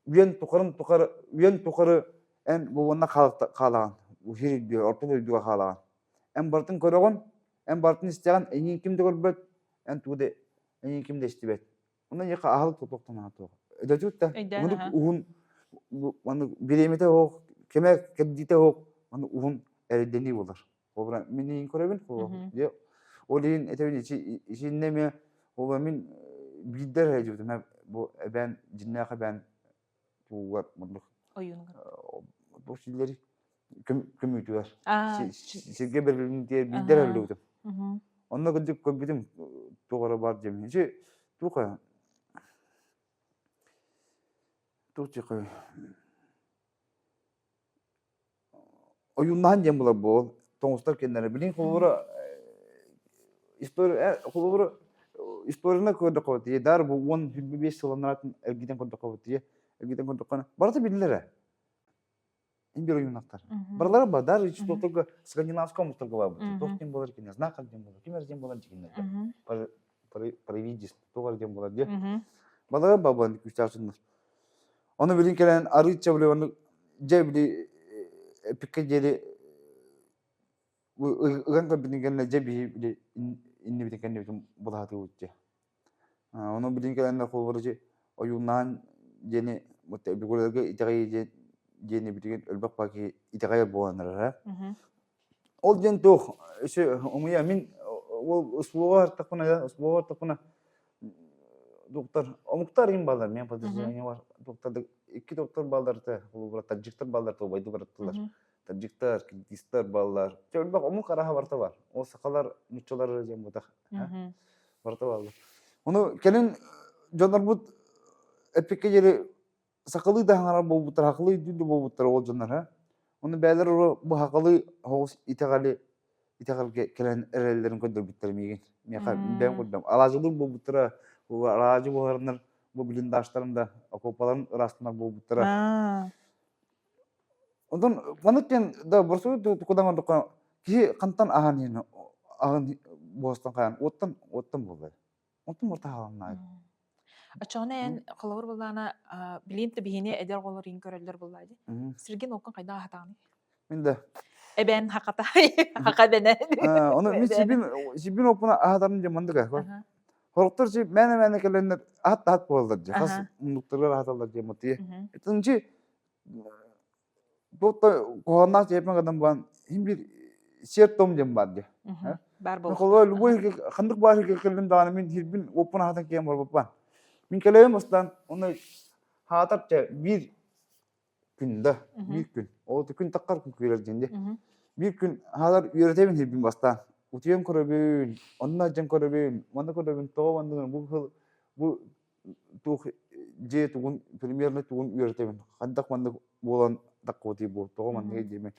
үйэн тухарын тухары үйэн тухары эн бу уонна хаалаҕын. Сир үрдүгэр, орто дойдуга хаалаҕын. Эн барытын көрөҕүн, эн барытын истэҕин, эйигин ким да көрбөт, эн тугу да эйигин ким да истибэт. Онон эйиэхэ аһылык тутуохтан туох. Өйдөтүбүт да, Өйдөөн маннык уһун маннык бириэмэтэ суох, кэмэ кэрдиитэ суох, маннык уһун эрэйдэнии буолар. Холобура, мин эйигин көрөбүн, холобура, ол иһин этэбин ичиннэ эмиэ холобура мин биирдэ эрэ дьибитим бу эбээн дьиннээх эбээн тугугар муннук ойуунугар туох силлэри көмүүтүгэр сиргэ бэрилинтиэр биирдэр өллүбүтүм онно кырдьык көрбүтүм туох эрэ бар диэмин ичи туох туох диэххэ Ойууннаһан диэн булар буол тоҥустар кэннэрэ билин холобура история холобура историяны көрдөххө тиийэ дар бу 10-25 сылларнаатын эргитэн көрдөххө тиийэ эргитэн көрдөххө барыта биллэрэ ин бир ойууннахтар барылара ба даже туохторго скандинавскай омуктарга барбыт туох диэн буолар кинилэр знахарь диэн буолар ким эрэ диэн буолар дьикиннэргэ. провидис туох эрэ диэн буолар дии. Балыга бабан күүстээх дьоннор. Ону билин кэлэн арыычча били оннук дьэ били эпиккэ диэри ыган көрбүтүн кэннэ дьэ биһи били иннибитин кэннибитин булаһатыыбыт дии. Ону билин кэлэннэр холобура ойууннаан диэни өбүгэлэргэ итэҕэйии диэн диэни билигин элбэх баа киһи итэҕэйэр буолан эрэр. Ол диэн туох өссө умуйа мин ол услуга артахпына услуга артахпына доктор омуктар им балар мен подозрение бар доктор икки доктор баллар холобура таджиктар баллар тобайды бараттылар таджиктар киргизтар баллар элбэх омук араһа барта бар ол сахалар нуччалар диэн бутах барыта бааллар. Ону кэлин дьоннорбут эппиккэ диэри сахалыы да хаҥарар буолбуттар, сахалыы өйдүүр да буолбуттар ол дьоннор ха. Ону бэйэлэр уру бу сахалыы соҕус итэҕэли итэҕэлгэ кэлэн эрэллэрин көрдөрбүттэр миигин. Миэхэ бэйэм көрдөм. Алаадьылыыр буолбуттара, алаадьы буоларынар бу блиндаштарын да окуопаларын ыраастанар буолбуттара. Онтон маннык диэн да боростуой кудаҥ ордукка киһи хантан аһаан иһин аһын буостан хайаан уоттан уоттан буолар. Онтон барыта хааланнаайы. Оччоҕуна эн холобур буллаана билиин да биһини эдэр оҕолор иин көрөллөр буллаа дии. Сиргин оккун хайдах аһатаҕыный? Мин да. Эбэн хаката хака бэнэ. Ону мин сибин сибин оппуна аһатарым дьэ мандык Хорохтор чи мээнэ-мээнэ кэлэннэр аһат аһат буолаллар дьэ. Хас муннуктарыгар аһаталлар дьэ мутуйа. Итинчи туохта куһаҕаннаах дьиэппин гынан баран иһин биир сиэр-том диэн баар дьэ. Баар буолуохтаах. Холобура любой ханнык баар сиргэ кэллим даҕаны мин сирбин уоппун аһатан киһи барбаппан. Мин кэлэбин бастаан онно хаатар чэ биир күн да биир күн ол күн таххар күн күүрэр диэн дии биир күн хаалар үөрэтэбин сирбин бастаан утуйан көрөбүн онно дьэн көрөбүн манна көрөбүн тоҕо манныгын бу сыл бу туох дьиэ тугун примерно тугун үөрэтэбин хайдах маннык буолан таккыбытый бу тоҕо манныгый диэмин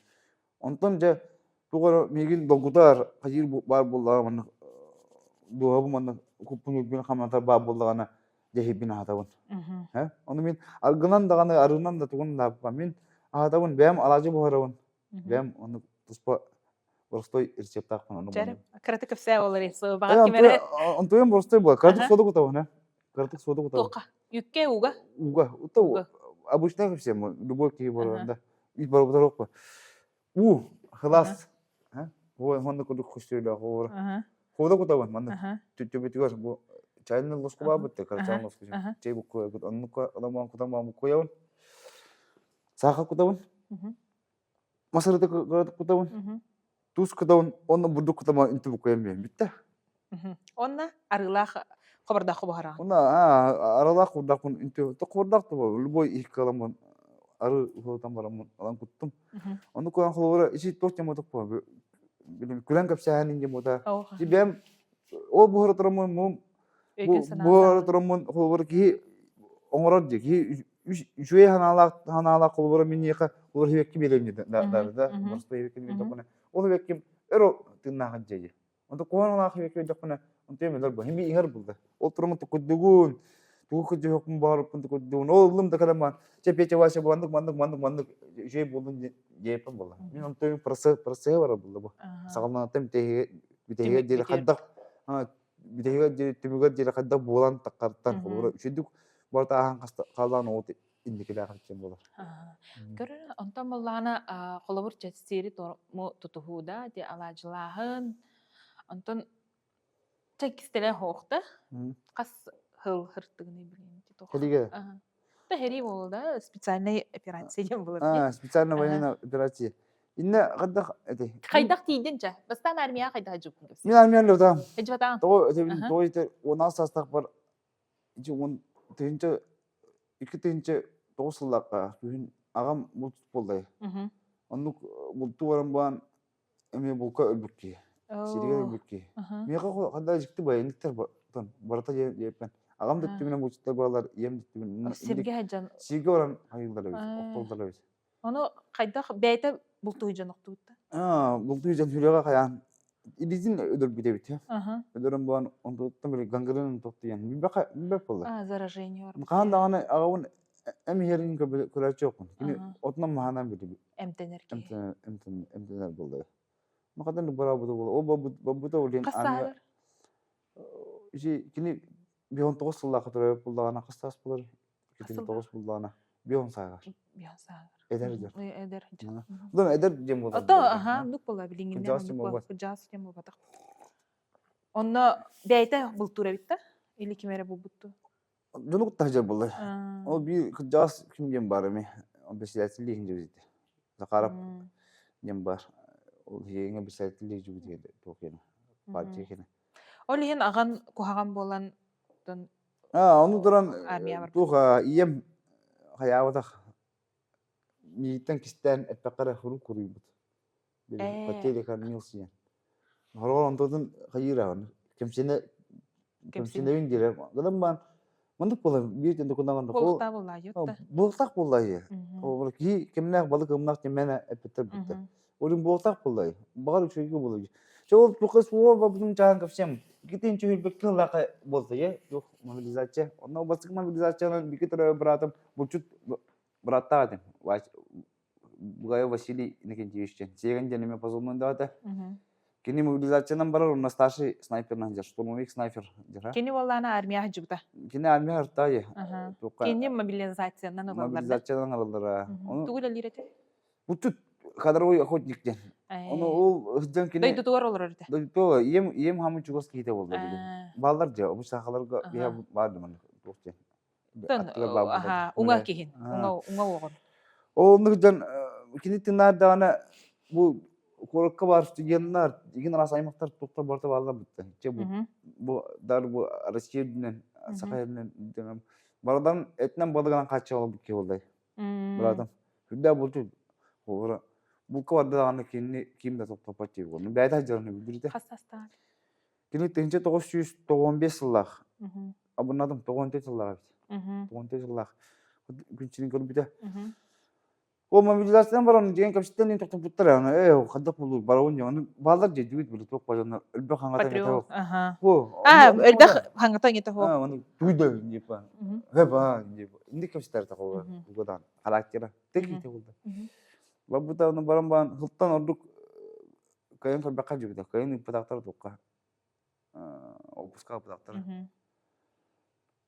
Онтон дьэ туох эрэ миигин долгутар, хайыыр баар буоллаҕа маннык дууһабын маннык куппун үрбүн хамнатар баар буоллаҕына дьэ иһиппин аһатабын. Э? Ону мин аргынан даҕаны арыынан да тугун да аһаппам. Мин аһатабын, бэйэм алаадьы буһарабын. Бэйэм оннук туспа боростой рецептаахпын ону Чэрэ, кыратык кэпсээ буолар баҕар ким эрэ Онтуйам боростой буолар. Кыратык сода кутабын, э? Кыратык сода кутабын. Туохха? Үккэ уга? Уга. Ута обычно всем любой киһи буолар да. Ит барбытар оппа. Уу, хылаас. Бу манна курдук көстүүлээх оҕолор. Хууда кутабын манна. Түбүтүгэр бу чайный ложку баабыт чайный ложку. Чай букку оннукка ламан кутан баам куябын. Саха кутабын. Масырыты кутабын. Туус кутабын, онно бурдук кутама үнтү буккуйан биэн бүттэ. Онно арыылаах хобордооххо буһараҕын. Онно арыылаах хобордоохпун үнтү хобордоох да любой иһиккэ ыламмын ары уһуотан бараммын ылан куттум. Ону куйан холобура ити туох диэн буотах күлэн кэпсээһин диэн буота. Бэйэм ол буһара тураммын мум буһара тураммын холобура киһи оҥорор дии киһи үчүгэй санаалаах санаалаах холобура миниэхэ олор хибекки биэрэм да да боростой хибекки биэрдэхпинэ ол хибекким өр тыыннаахын дьиэ Онто куһаҕан хибекки биэрдэхпинэ онтуйам өлөр бу хими иһэр булда ол тураммын туккуйдугун тугу кырдьыһыахпын баҕарыппын туккуйдугун ол ыллым да кэлэн баран чэ Петя Вася маннык маннык маннык маннык үчүгэй буоллун диэппин буолла мин онтуйум процесс барар булла бу саҕаланыттан бүтэһигэр диэри хайдах бүтэһигэр диэри түмүгэр диэри хайдах буолан таххартан холобура үчүгдүк барыта ааһан хааллаан оҕо инникилээх диэн буолар. Көрөр, онтон буоллаҕына холобур чэстиэри тутуһуу да, ди алаадьылааһын, онтон чэ кистэлэ хоохта хас хыл хыртыгыный билин Хэлигэ. Да хери буолла да специальная операция диэн буолар. А, специальная военная операция. Инне хайдах эти. Хайдах тиийдин чэ? Бастаан армияға хайдах жуппун кепсин? Мин армияны лөтам. Эжбатаан. Того того ите 16 саастаах ити он тыһыынча 2009 сыллаахха күһүн аҕам булт буоллай. Оннук бултуу баран буолан эмиэ булка өлбүт киһи. Сиригэр өлбүт киһи. Миэхэ ханда дьикти баяниктар барыта диэппэн. Аҕам да өттүбүнэн булчуттар баалар, ийэм да өттүбүнэн. Сиргэ сылдьан. Сиргэ баран хайыыллар эбит, охтоллор эбит. Ону хайдах бэйэтэ бултуу дьон охтубутта? Аа, бултуу дьон сүрэҕэ хайаан илиитин өлөрбүт эбит. Өлөрөн буолан онтуттан били гангренын тохтуйан билбэхэ билбэт буолла. Аа, заражение бар. Хаан даҕаны аҕабын эм иһэрин көрөөччү окун. Кини отунан маһанан били эмтэнэр киһи. Эмтэнэр эмтэнэр буолла. Махадан барабыта буолла. Ол бабыта ол Хас сааһыгар? Кини 19 сыллаахха төрөөбүт буоллаҕына хас саас буолар? 29 буоллаҕына 50 сааҕар. 50 сааҕар. Эдэр дьон. Эдэр дьон. Дон эдэр диэн буолар. Ото аха, оннук буолла билиҥҥинэн оннук кырдьаҕас диэн буолбатах. Онно бэйэтэ бултуур эбит да? Или ким эрэ булбуттуу? Дьону кытта сылдьар буоллар. Ол биир кырдьаҕас ким диэн баар эми председатель иһин дьэбит Захаров диэн баар. Ол иһиҥэ председатель дьэбит туох диэн партия кини. Ол иһин аҕан куһаҕан буолан ону туран туох ийэм хайаабатах миигиттэн кистээн эппэххэ эрэ сурук куруйбут. Потери кормился диэн. Хороҕор онтотун хайыыр аҕын кэмсинэ кэмсинэбин диэрэ. Гынан баан маннык буолар биир тэн докунаҕын Буолуохтаах буоллаа да. Буолуохтаах буоллаа Ол киһи кэмнээх балык ымнах тиммэнэ эппиттэр бүттэ. Олин буолуохтаах буоллаа. Баҕар үчүгэйгэ буолуо. Чэ ол туха суол бабытын чаан кэпсэм. Иккитин чүһүлбэккэ ыллаха буолта е туох мобилизация. Онно бастакы мобилизациянан бики төрөө быраатым булчут бырааттаах этим. Бугаев Василий Иннокентьевич диэн. Сиэгэн диэн эмиэ позывной даҕата. Кини мобилизациянан барар, онно старший снайперынан дьар, штурмовик снайпер дьара. Кини буоллаана армия сылдьыбыта. Кини армия артаайы. Кини мобилизациянан ылаллар. Мобилизациянан ылаллара. Тугу үлэлиир этэ? Бутут кадровой охотник диэн. Ону ол сылдьан кини Дойдутугар олорор этэ. Дойдутугар ийэм ийэм хамы чугас киһитэ буолла билигин. Бааллар дьэ, обу сахаларга биһэ баар да туох диэн. Уҥа киһин, уҥа уҥа уоҕун. Ол оннук дьон кини тыынаардаҕына бу куоракка баар студеннар, игин араас аймактар туохтар барыта бааллар бутта. Чэ бу бу дар бу Россия үрдүнэн, Саха үрдүнэн барыдан этинэн балыгынан хааччылар бу киһи буоллай. Быраатым үрдээх булту олора булка барда даҕаны кинини ким да тохтоппот диир буолла. Бэйэтэ сылдьарын билбитэ. Хас састаах? Кини 1995 сыллаах. Абыннадым 94 сыллаах эбит. 94 сыллаах. Күнчүнүн көрбүтэ. Ол мобилизациянан баран дьиэн кэпситтэн ин тохтоппуттар аны ээ хайдах булуу барабын дьон аны бааллар дьэ дьүгүт били туох бажаннар элбэх хаҥата Патриот. ҥэтэ Аха. Хо А, элбэх хаҥата ҥэтэ хо. аны туйда дип хэба дип инди кэпситэр такого угадан характера тек болду. Бабыта аны баран баан хылтан ордук кайын көрбөккө дьүгүтэ кайын ыппатахтар туохха опуска ыппатахтар.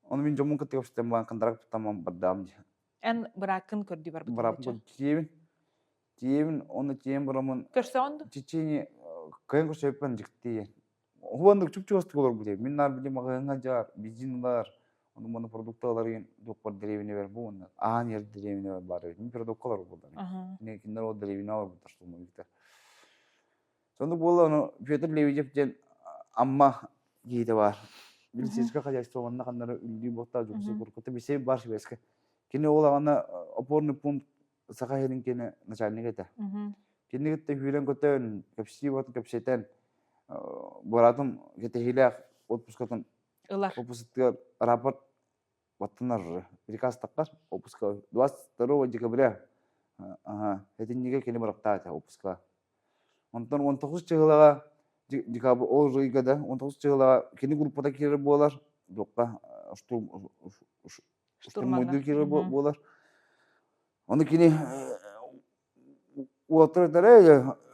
Ону мин дьоммун кытта кэпсэтэн баран контракт бардаам дии. Эн бырааккын көрдүү барбытын Бырааппын тиийэбин. Тиийэбин, онно тиийэн бараммын Көрсөҕүн дуо? Чечени кыайан көрсөбүппүн дьикти. Уһуоннук чуп-чугастык олорбут Мин наар били маҕаһыыҥҥа дьаар, бензин ылар, ону маны продукта ылар иһин туохпар дэриэбинэбэр бу уонна аан иһэр дэриэбинэбэр баар эбит. Мин продукка олорор буоллар. Кинилэр ол дэриэбинэ олорбуттар штурмовиктар. Соннук буолла ону Петр Лебедев диэн Амма киһитэ баар. Медицинское хозяйство манна ханнары үллүү буолтаа дьокуускай куркута бисей бар сибээскэ. Кини ол аҕана опорный пункт Саха сирин кини начальник этэ. Кини кытта сүүрэн-көтөн, кэпсии буолан кэпсэтэн, быраатым кэтэһиилээх отпускатын Ылар. отпускатыгар рапорт баттанар приказ таххар отпуска 22 декабря ага этиннигэ кини бырахтаата отпуска онтон 19 чыһылаҕа декабрь ол ыйга да 19 чыһылаҕа кини группата киирэр буолар туохха штурм штурмуйдуу киирэр буолар ону кини уолаттар этэр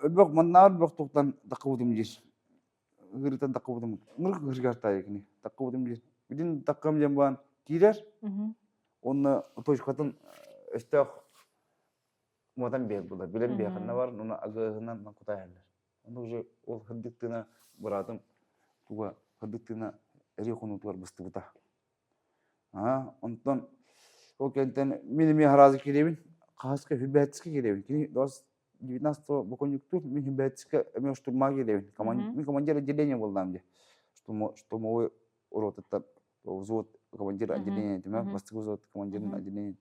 өлбөх маннаар өлбөх туохтан таххыбытым диир ыгырытан таххыбытым ынырык ыгыргартаайы кини таххыбытым диир бүтүн таххам диэн баан киирэр уонна точкатын өстөөх муотан биэр булар билэн биэр ханна бар уна агыһынан кутаайаллар ону уже ол хырдык тыына быраатым туга хырдык тыына эрий хонуутугар быстыбыта Аа, онтон ол кэнтэн мин эмиэ араазы киирэбин, хаһыска хүбээтискэ киирэбин. Кини 19 боконньуктуур, мин хүбээтискэ эмиэ штурмаҕа киирэбин. Мин командир отделения буоллаҕым дии. Штурмовой ротаттан взвод командир отделения этим, бастакы взвод командирын отделения.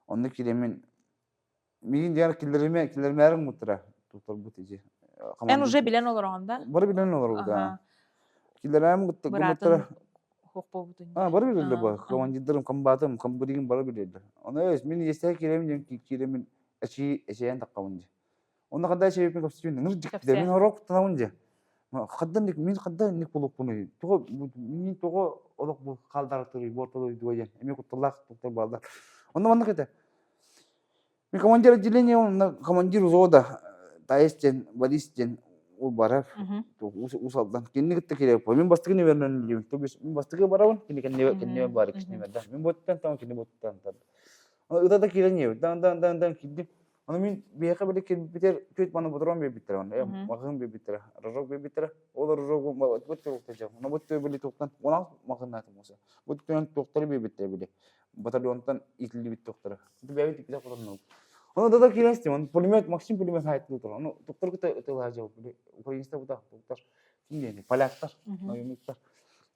Онно киирэммин Миигин дьиҥэр киллэримэ киллэримээри гыммыттара туттарбыт ити. Эн уже билэн олороҕун да? Бары билэн олоробут аа. Киллэрэм гыммыттара. Хуох буолбутун. Аа бары билэллэр бу. Командирдарым, комбатым, комбригим бары билэллэр. Ону мин иэстэһэ киирэбин диэн киирэмин эчии эчэйэн таххабын дии. Онно ханда эчэйбиппин кэпсэтибин ыныр дьиктэ мин орок куттанабын дии. Хандан мин хандан инник булукпунуй? Тоҕо мин тоҕо олох бу хаалдаратырый бу орто дойдуга диэн эмиэ кутталлаах туктар бааллар. Онно маннык этэ. Мин командир отделения, он командир взвода, Таис диэн, Борис диэн. Ол барар Уус Алдан кинини кытта кириэппин. Мин бастакы нүөмэринэн үлэлиибин. То есть мин бастакы барабын, кини кэннибэр кэннибэр баар иккис нүөмэрдээх. Мин буоттан таҥ кини буоттан тар. Ыта да киирэн иһэбит. Дан дан дан дан киирдим. Ону мин биһиэхэ били кирбитэр түөрт маны ботурон биэрбиттэрэ онно. Маҕаһыын биэрбиттэрэ, рожок биэрбиттэрэ. Ол рожогу бут туохтан Ону бут били туохтан 16 маҕаһыыннаатым уоса. Бут түөн туохтары биэрбиттэрэ били. Батальонтан иитиллибит туохтара. Бэйэбит иппитэх хотоннобут. Ону да киирэн истим. Ону пулемет, Максим пулемет хаайтылыы турар. Ону туктар кытта ытылаһа дьыл. Украинецтар бутах туктар. Ким диэни? Поляктар, наемниктар.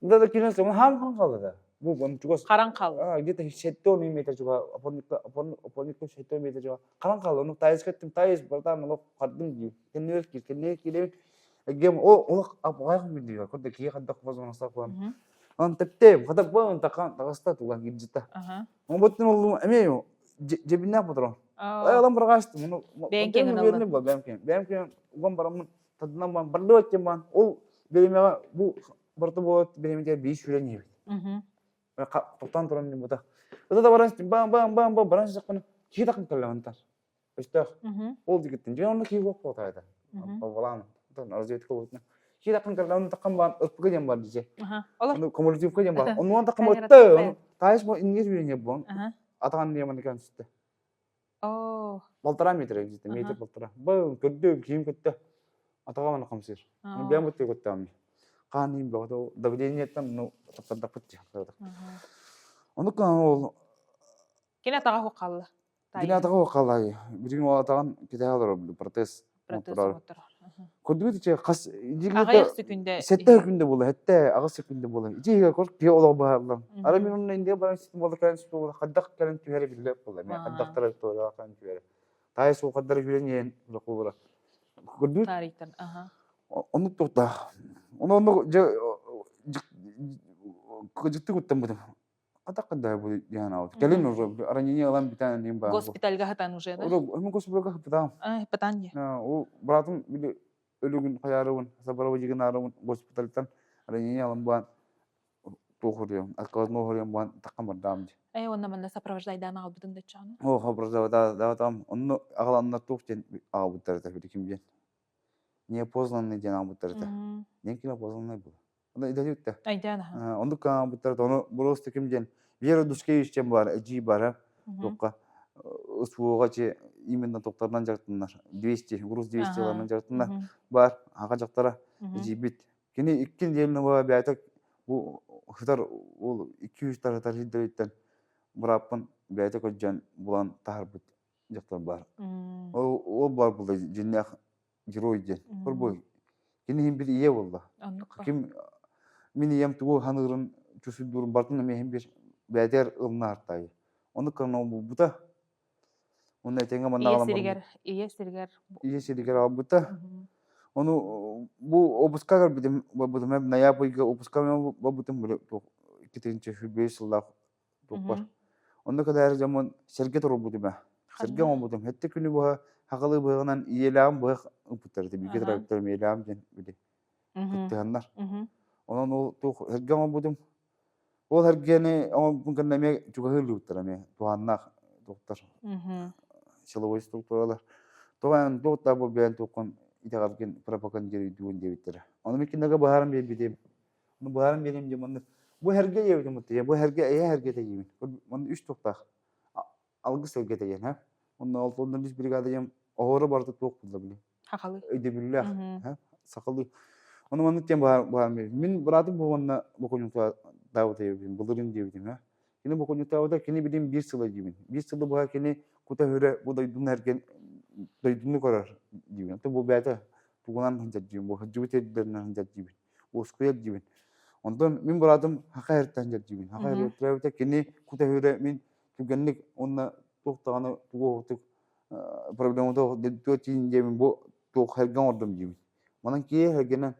Да да киирэн истим. Хаам хаан хаалла да. Бу ону чугас. Харан хаалла. Где-то 70 метр чуга, опорникка, опорникка 70 метр чуга. Харан хаалла. Ону таайыс кеттим, таайыс, братан, олох хардым дии. Кэннигэр киир, кэннигэр киирэбин. Эгем, о, олох апҕайах билдигэ. Курда киһи хаддах возможностар кулан. Ан тэптээм, хата бу тахан таҕыста туган кирдьитэ. Оҥоботтун оллум эмиэ дьэбиннээх ботурон. Ай алан баргаастым, ону Бэйэҥ киэҥин ыллын. Бэйэм киэҥ. Бэйэм киэҥ уган бараммын тадынан бан бардыбат диэн баан ол бириэмэҕэ бу барыта буолат бириэмэтигэр биир сүүрэн иһэбит. Тоқтаан туран бута. Ыта да баран баан баан баан баан баран сысақпына киһи тақын кэллэҕин Өстөөх. Ол дигиттин. Дьэ онно киһи буох буолта Балаан. Разведка буолтuna. Киһи тақын кэллэ, онно тақын баан ырпыга диэн бар дije. Ону кумулятивка диэн бар. Онуон тақын бытты. Таайыс бу иннигез үйренге буон. Атаҕан диэман икэн сүттэ. Полтора метр где-то, метр полтора. Бу көрдүм, киһим көттө. Атаҕа маны хамсыыр. Бэйэм бытты көттөм. Хаан иим бөҕөтө давлениеттан ну таптардаппыт дии. Онук ол Кини атаҕа хаалла. Кини атаҕа хаалла. Билигин ол атаҕын кэтэһэ олорор протез Протез оҥотторор. Көрдүгүт ичи хас Аҕыйах секүндэ сэттэ секүндэ буола, сэттэ аҕыс секүндэ буола. Ити иһигэр кор киһи олох быһаарыллар. Ара мин онно индия баран ситим буола кэлэн ситим буола хайдах кэлэн түһэрэ биллэр буолла. Мен хайдахтара туора кэлэн түһэрэ. Таай суохаддара күлэн иһэн улахулара. Көрдүгүт? Таарыйтан, аха. Оннук туохтаах. Ону оннук дьэ кыдьыктык уттаммытым. Атахха да бу диэн аут. Кэлин уже ранение ылан бүтэн диэн баар. Госпитальга хатан уже, да? Уже мы госпитальга хатан. А, хатан дии. Ол братым били өлүгүн хайаарыбын, сабарабы госпитальтан ранение ылан баан туох отказной хоруйан баан таххан бардаам дии. Э, онно манна сопровождайдаан аҕалбытын да чааны. О, сопровождайдаатам. Онно аҕаланнар туох диэн аҕалбыттар этэ били ким диэн. Неопознанный диэн аҕалбыттар этэ. Диэн ким опознанный был. Онно идэтиттэ. Айдаан аха. Оннук аҕалбыттар ону просто ким диэн Вера Душкевич диэн баар, эдьиий баара. Туохха СВО-ҕа чи именно туохтарынан дьарыктанар. 200, груз 200-ларынан дьарыктанар. Бар, аҕа дьахтара эдьиийбит. Кини икки нэдиэлэ бэйэтэ бу сытар ол 200 тарытар сирдэриттэн бырааппын бэйэтэ көрдьөн булан таһаарбыт дьахтар баар. Ол ол баар буолла дьиннээх герой диэн. Хорбой кини иһин бир ийэ буолла. Ким мин ийэм тугу ханыырын чусуйдуурун бартын эмиэ иһин бир бэйэтигэр ылына Ону кырна булбута. Уонна этэҥҥэ манна Ийэ аҕалан сиригэр, барбыт. ийэ сиригэр Ийэ сиригэр аҕалбыта. Ону бу обуска көрбүтүм, барбытым ноябрь ыйга обуска барбытым били туох 2025 сыллаах туохпар. Онно кэлээри дьоммун сэргэ туруорбутум ээ. Сэргэ Ханна? оҥорбутум. Сэттэ күнү быһа хахалыы быһаҕынан ийэлээҕим быһах ыыппыттар этэ. Бииргэ төрөөбүттэрим ийэлээҕим диэн били кыттыһаннар. Онон ол туох сэргэ оҥорбутум. Ол эргиэни оҥорбутун кэннэ эмиэ чугаһыыллыбыттар эмиэ туһааннаах туохтар силовой структуралар. Тоҕо эн туох да бу бэйэн туоххун итэҕэлгин пропагандируйдугун диэбиттэрэ. Ону мин кинилэргэ быһааран биэрбитим. Ону быһааран биэриим диэн маннык бу эргэ диэбитим бу бу эргэ эйэ эргэтэ диибин. Манна үс туохтаах алгыс эргэтэ диэн һэ. Онно ол онно үс бригада диэн оһоро барыта туох буолла били. Хахалы. Өйдөбүллээх. Сахалыы. Ону маннык диэн быһааран мин быраатым бу уонна боконньуктаабыта диэбитим, былырыын диэбитим һэ. Кини боконньуктаабыта, кини билим биир сыла диибин. Биир сылы быһа кини кута-хүрэ бу дойдуну эргэн дойдуну көрөр диибин. Ото бу бэйэтэ тугунан сылдьар диибин, бу сылдьыбыт эрдэринэн сылдьар диибин, уоскуйар диибин. Онтон мин быраатым хаха эртэн сылдьар диибин. Хаха эртээбитэ кини кута-хүрэ мин түргэнник уонна туох даҕаны тугу оҕотук проблемата туох тиийин диэмин бу туох эргэ оҥордум диибин. Манан киһи эргэнэн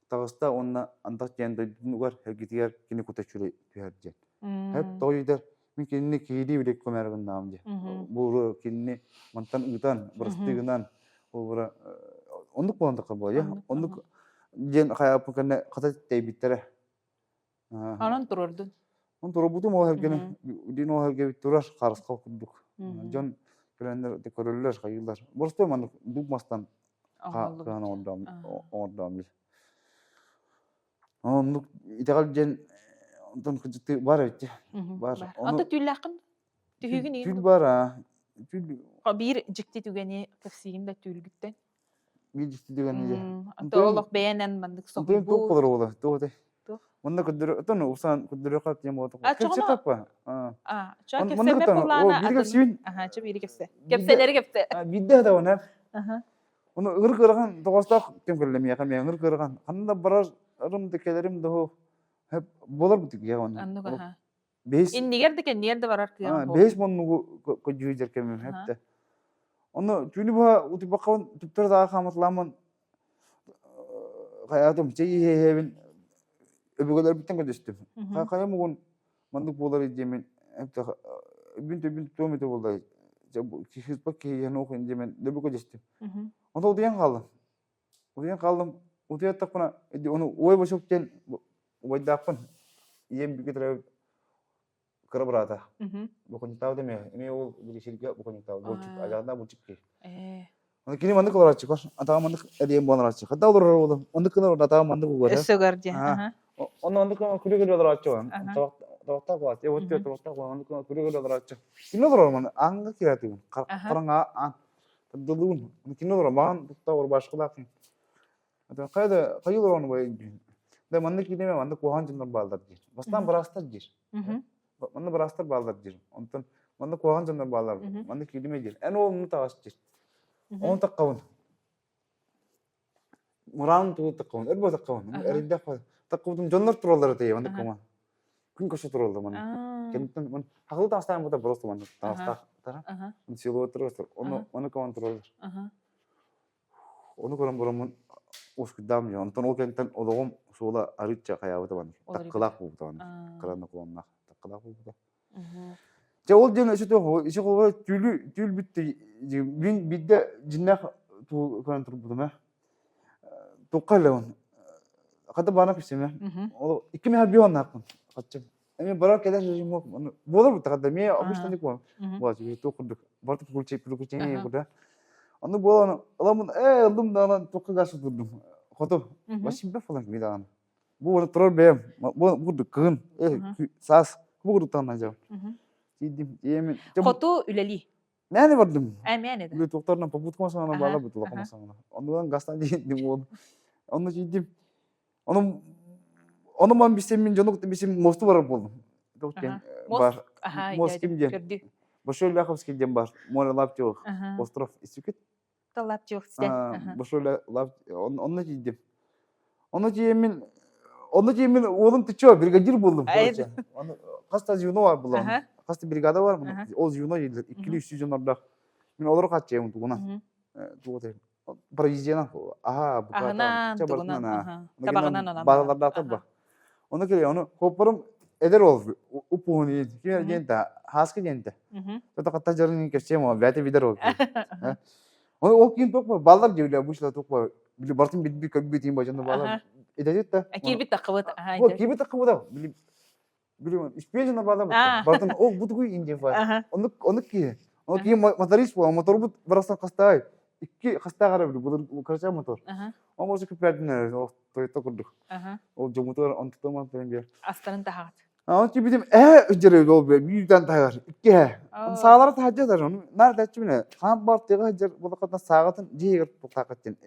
таҕыста уонна антах диэн дойдутугар эргитигэр кини кута чүрэй түһэр диэн. Хэп тоҕо диэтэр мин кинини киһилии билик көмөр гыннаҕым диэн. Бу кинини мантан ыытан, бырастыы гынан ол оннук буолан тахха буолуо. Оннук диэн хайааппын кэннэ хата тэйбиттэрэ. Онон туруордун. Онон туруорбутум ол эргэни, дин ол эргэбит турар харысхал курдук. Дьон кэлэннэр көрөллөр, хайыылар. Боростуой маннык дуб мастан. Кыһан оҥордоом бил. Оннук итэҕэл диэн онтон кырдьыктыы бар эбит Бар. Онто түүллээххин түһүүгүн Түүл бар аа. Түүл Биир дьикти түгэни кэпсиигин да түүлгүттэн. Биир дьикти түгэни дьэ. Онто олох бэйэнэн маннык соһуйбут. Туох болор буола? Туох этэй? Манна көрдөрө отон усан көрдөрө хат диэн буолла. Кэпсэ хаппа. Аа, ча кэпсэмэ буллаана. Биир кэпсүүн. Аха, ча биир кэпсэ. Кэпсэлэри кэпсэ. Биирдэ да оны. Аха. Ону ыҥыр кыарҕан тоҕоостоох кэм кэллэ миэхэ миэхэ ыҥыр кыарҕан ханна да барарым да кэлэрим да суох буолар бутук иһэ оны. Оннук аха. Бэһис Иннигэр да кэннигэр да барар кыаҕым буолуо. Бэһис муннугу көдьүүдэр кэмим хэптэ. Ону түүнү быһа утуйбаккабын түптэр тааҕа хаамыталааммын хайаатым чэй иһэ-иһэбин өбүгэлэрбиттэн көрдөстүм. Хайа мугун маннык буолар диэмин бүн төбүн туом этэ буолла киһи киһи нуох диэмин дөбү көрдөстүм. Онто утуйан хааллым. Утуйан хааллым. Утуйаттахпына ону ой босок диэн убайдаахпын. Ийэм бигэ төрөөбүт кыра быраата. Боконньуктаабыт эмиэ. Эмиэ ол били сиргэ боконньуктаабыт. Булчут, ажааннаах булчут киһи. Аны кини маннык олорооччу көр. Атаҕа маннык эриэн буолан олорооччу. Хата олорор уолум. Оннук гынар уонна атаҕа маннык угар. Өссөгөр диэн. Аха. Онно оннук күлү-күлү олорооччу. Табахтаах буолааччы. Вот табахтаах буолан оннук күлү-күлү олорооччу. Кини олорор маны ааҥҥа киирэтигин. Хараҥа аан. Тардылыын. Кини олорор маҕан тутта рубашкалаах. Хайа да хайы олорон бай Да маннык киинеме маннык куһаҕан дьоннор бааллар диир. Бастаан быраастар диир. Манна быраастар бааллар диир. Онтон манна куһаҕан дьоннор бааллар. Манна кииримэ диир. Эн ол онну таҕас диир. Ону таккабын. Мураан тугу таккабын. Өр таккабын. Эрийдэх таккабытым дьоннор тураллар этэ маннык кыма. Күн көрсө тураллар манна. Кэнниттэн ман хахылы таастаан бута просто манна таастаах тара. Силуэт турар. Ону ону кыман тураллар. Ону көрөн бараммын уоскуйдаам дьон. Онтон ол кэнниттэн олоҕум суола арыычча хайаабыта маннык. Таккылаах буолбута маннык. Кыра наклоннаах таккылаах буолбута. Дьэ ол диэн өссө туох ити холобура түүлү түүл бүттэ мин биирдэ дьиннээх туу көрөн турбутум ээ. Туохха элэбин хата баана кэпсиэмэ. Ол икки миһэ биһоннаахпын хаччым. Эми барар кэлэр режим буолар бутта хата эмиэ обычно не буолар. Буолар туох курдук барыта приключение курдук. Ону буолан ыламын ээ ыллым даҕаны туохха гаас турдум. Хоту вообще фалан кими даҕаны. Бу уонна турар бэйэм бу курдук кыһын саас бу курдук таҥна дьэ. Тиийдим тиийэмин. Хоту үлэлии. Мээнэ бардым. Э мээнэ да. Үлэ туохтарынан попутка масаҥана баала бут улахан масаҥана. Оннуган гастан тиийдим уол. Онно тиийдим. Ону ону ман бисем мин дьону кытта бисем мосту барар буолдум. Бар. Мост ким диэн? Большой Ляховский диэн бар. Море Лаптевых. Остров Истюкет. Лаптевых истэн. Большой Лап онно тиийдим. Онно тиийэммин онно тиийэммин уолум ты чё, бригадир буоллум, короче. Хас та звено бар буолла. Хас та бригада бар. Ол звено дииллэр. Иккили үстүү дьоннордоох. Мин олору хааччайым тугунан. Тугу провизиянан аха Аһынан, тугунан, табаҕынан онон. Баалардаахтар ба. Ону кэлэ, ону хоппорум эдэр ол уппуһун ким диэн та хааска диэн та. Тото хатта дьарын кэпсиэм ол бэйэтэ билэр ол. Ону ол киин туох баллар диэбилэ обычно туох били бартын билби көрбүт иин бажаны балар. Идэтит та. Киирбит таххыбыт. Вот киирбит таххыбыт. Били Билим, испиэжин баала Бартын ол бутугуй индиен фа. Оннук оннук киһи. Оннук киһи моторист буолан моторбут барахсан хастаай. Икки хастаах ара били кырача мотор. Ол может күппэрдин ол тойто курдук. Ол дьомутугар онтуттан мантан биэр. Астарын таһаҕат. Аны тибитим ээ үддэрэ ол биирдэн таһар икки ээ. Саалара таһадьа дар ону наар даччы хаан бар тыга сылдьар булакатна сааҕатын дьиэгэр туктаакаттын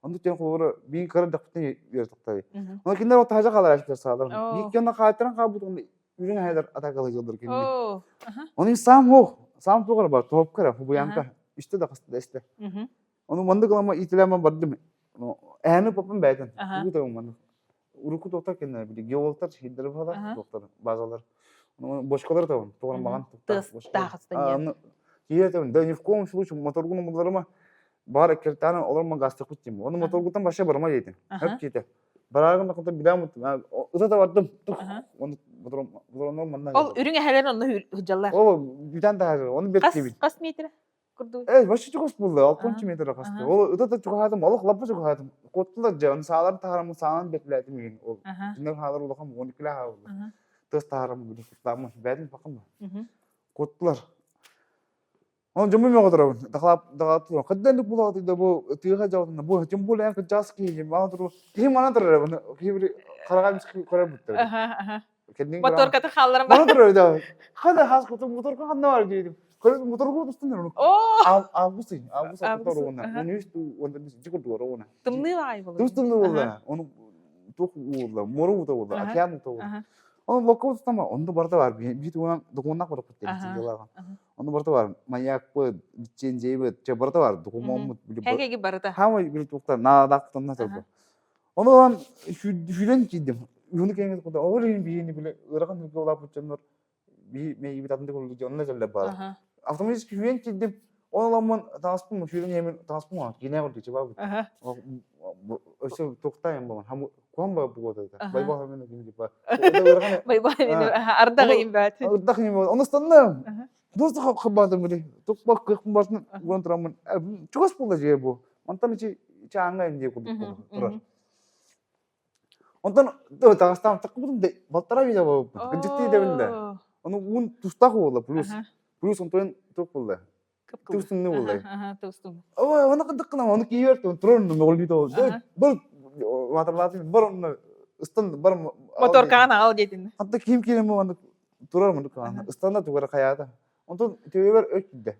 Оннук диэн холобура биин кыра дэхпитин үөрэтиктари. Онно кинилэр таһажа хаалар ашпер саалар. Биир кэннэ хаайтаран хаалбыт онно үрүҥ айдар атакалыы дьоллор кинини. Оны сам хоох, сам тугар бар, тоһопка эрэ, хубуянка. Үстэ да хаста да истэ. Ону маннык ылама иитилээмэн бардым. Ээни поппун бэйтэн. Тугу табым маннык. Урукку туохтар кэннэ били геологтар хиддер баалар, туохтар базалар. Бочкалар табын, тугар маган туктар. Киһи да ни в коем случае моторгун умуларыма Баар эккиртээн олормо гастыкпыт дим. Оны моторгуттан вообще барма диэтим. Хөп диэтэ. Бараагын да билэм ыта да бардым. Оны мотороннор манна. Ол үрүҥ эһэлэр онно сылдьаллар. Ол бүтэн таһар. Оны беттибит. Хас метр курдук? Э, вообще чугас булла. 60 метр хасты. Ол ыта да чугаһаатым, олох лаппа чугаһаатым. Куоттулар дьэ, оны саалар таһарам, саанан бетлээтим игин. Ол дьоннор хаалар улахан 12 хаалар. Тыас таһарам, билим куттааммын. Бээтин бакым. Куоттулар. Онон дьоммун мөҕө турабын. Дахалаап дахалаап туран. Хаддан да булаҕытый да бу тыаха дьаҕытына бу тем более эн кырдьаҕас киһи маҕан туру киһи манан турар эбин киһи били хараҕа эмискэ көрөр буттар. Аха, аха. Кэннин Моторкатын хаалларан Манан турар да. Хада хас кутум моторка ханна бар диэтим. Көрө моторку тустан эрэ. Оо! Август август Август, оруона. аха. Он үс уонна жи курдук оруона. Тымныы баҕайы буолуо. Тус тымныы буолла. Ону туох уулла, муора уута буолла, Аха. океан уута буолла. Аха. Ону локко тустама, онно барыта бар. Биир тугунан докумуоннаах барыппыт диэн Аха. дьылаҕа. Аха. Ону барыта бар. Маякпыт, лицензиябыт, чэ барыта бар. Докумуоммут били Хэгэги барыта. Хаамай били туохта наадалаах тонна Аха. турбу. Ону ылан сүүрэн киирдим. Уһуну кэҥэт куда ол иһин биһини били ыарахан үргэ улааппыт дьоннор биһи мэйибит атын курдук дьонно дьэллэр баара. Аха. Автоматически сүүрэн киирдим. Ол ыламмын таҥаспын сүүрэн иһэмин таҥаспын оҥо киинэ курдук чыбаабыт. Аха. Өссө туохтаайым буолан куһан ба буолуо этэ. Аха. Байбал хамын ким типа. Ыарахан Байбал ардах ыйым баат. Ардах ыйым баат. Ону станным. Аха. Просто хабаатым били. Тукпа кыахпын бартын уган тураммын. Чугас буолла дьиэ бу. Онтон ичи чааҥҥа дии курдук турар. Онтон таҕастаам таккыбытым да балтараа видео буолбут. Кырдьыктыы дэбин да. Ону уун тустаах буолла плюс. Плюс онтон туох буолла? Тустунну буолла. Тустун. Ой, оны кырдык гына оны кийер турар мөҕүллүү тоҕо. Бар ватерлатым бар онно ыстан бар Моторкаҕын аҕал диэтин. Хатта ким киирэн бу турар мундук ыстанда тугара хайаата. Онтон төбөбөр өт киирдэ.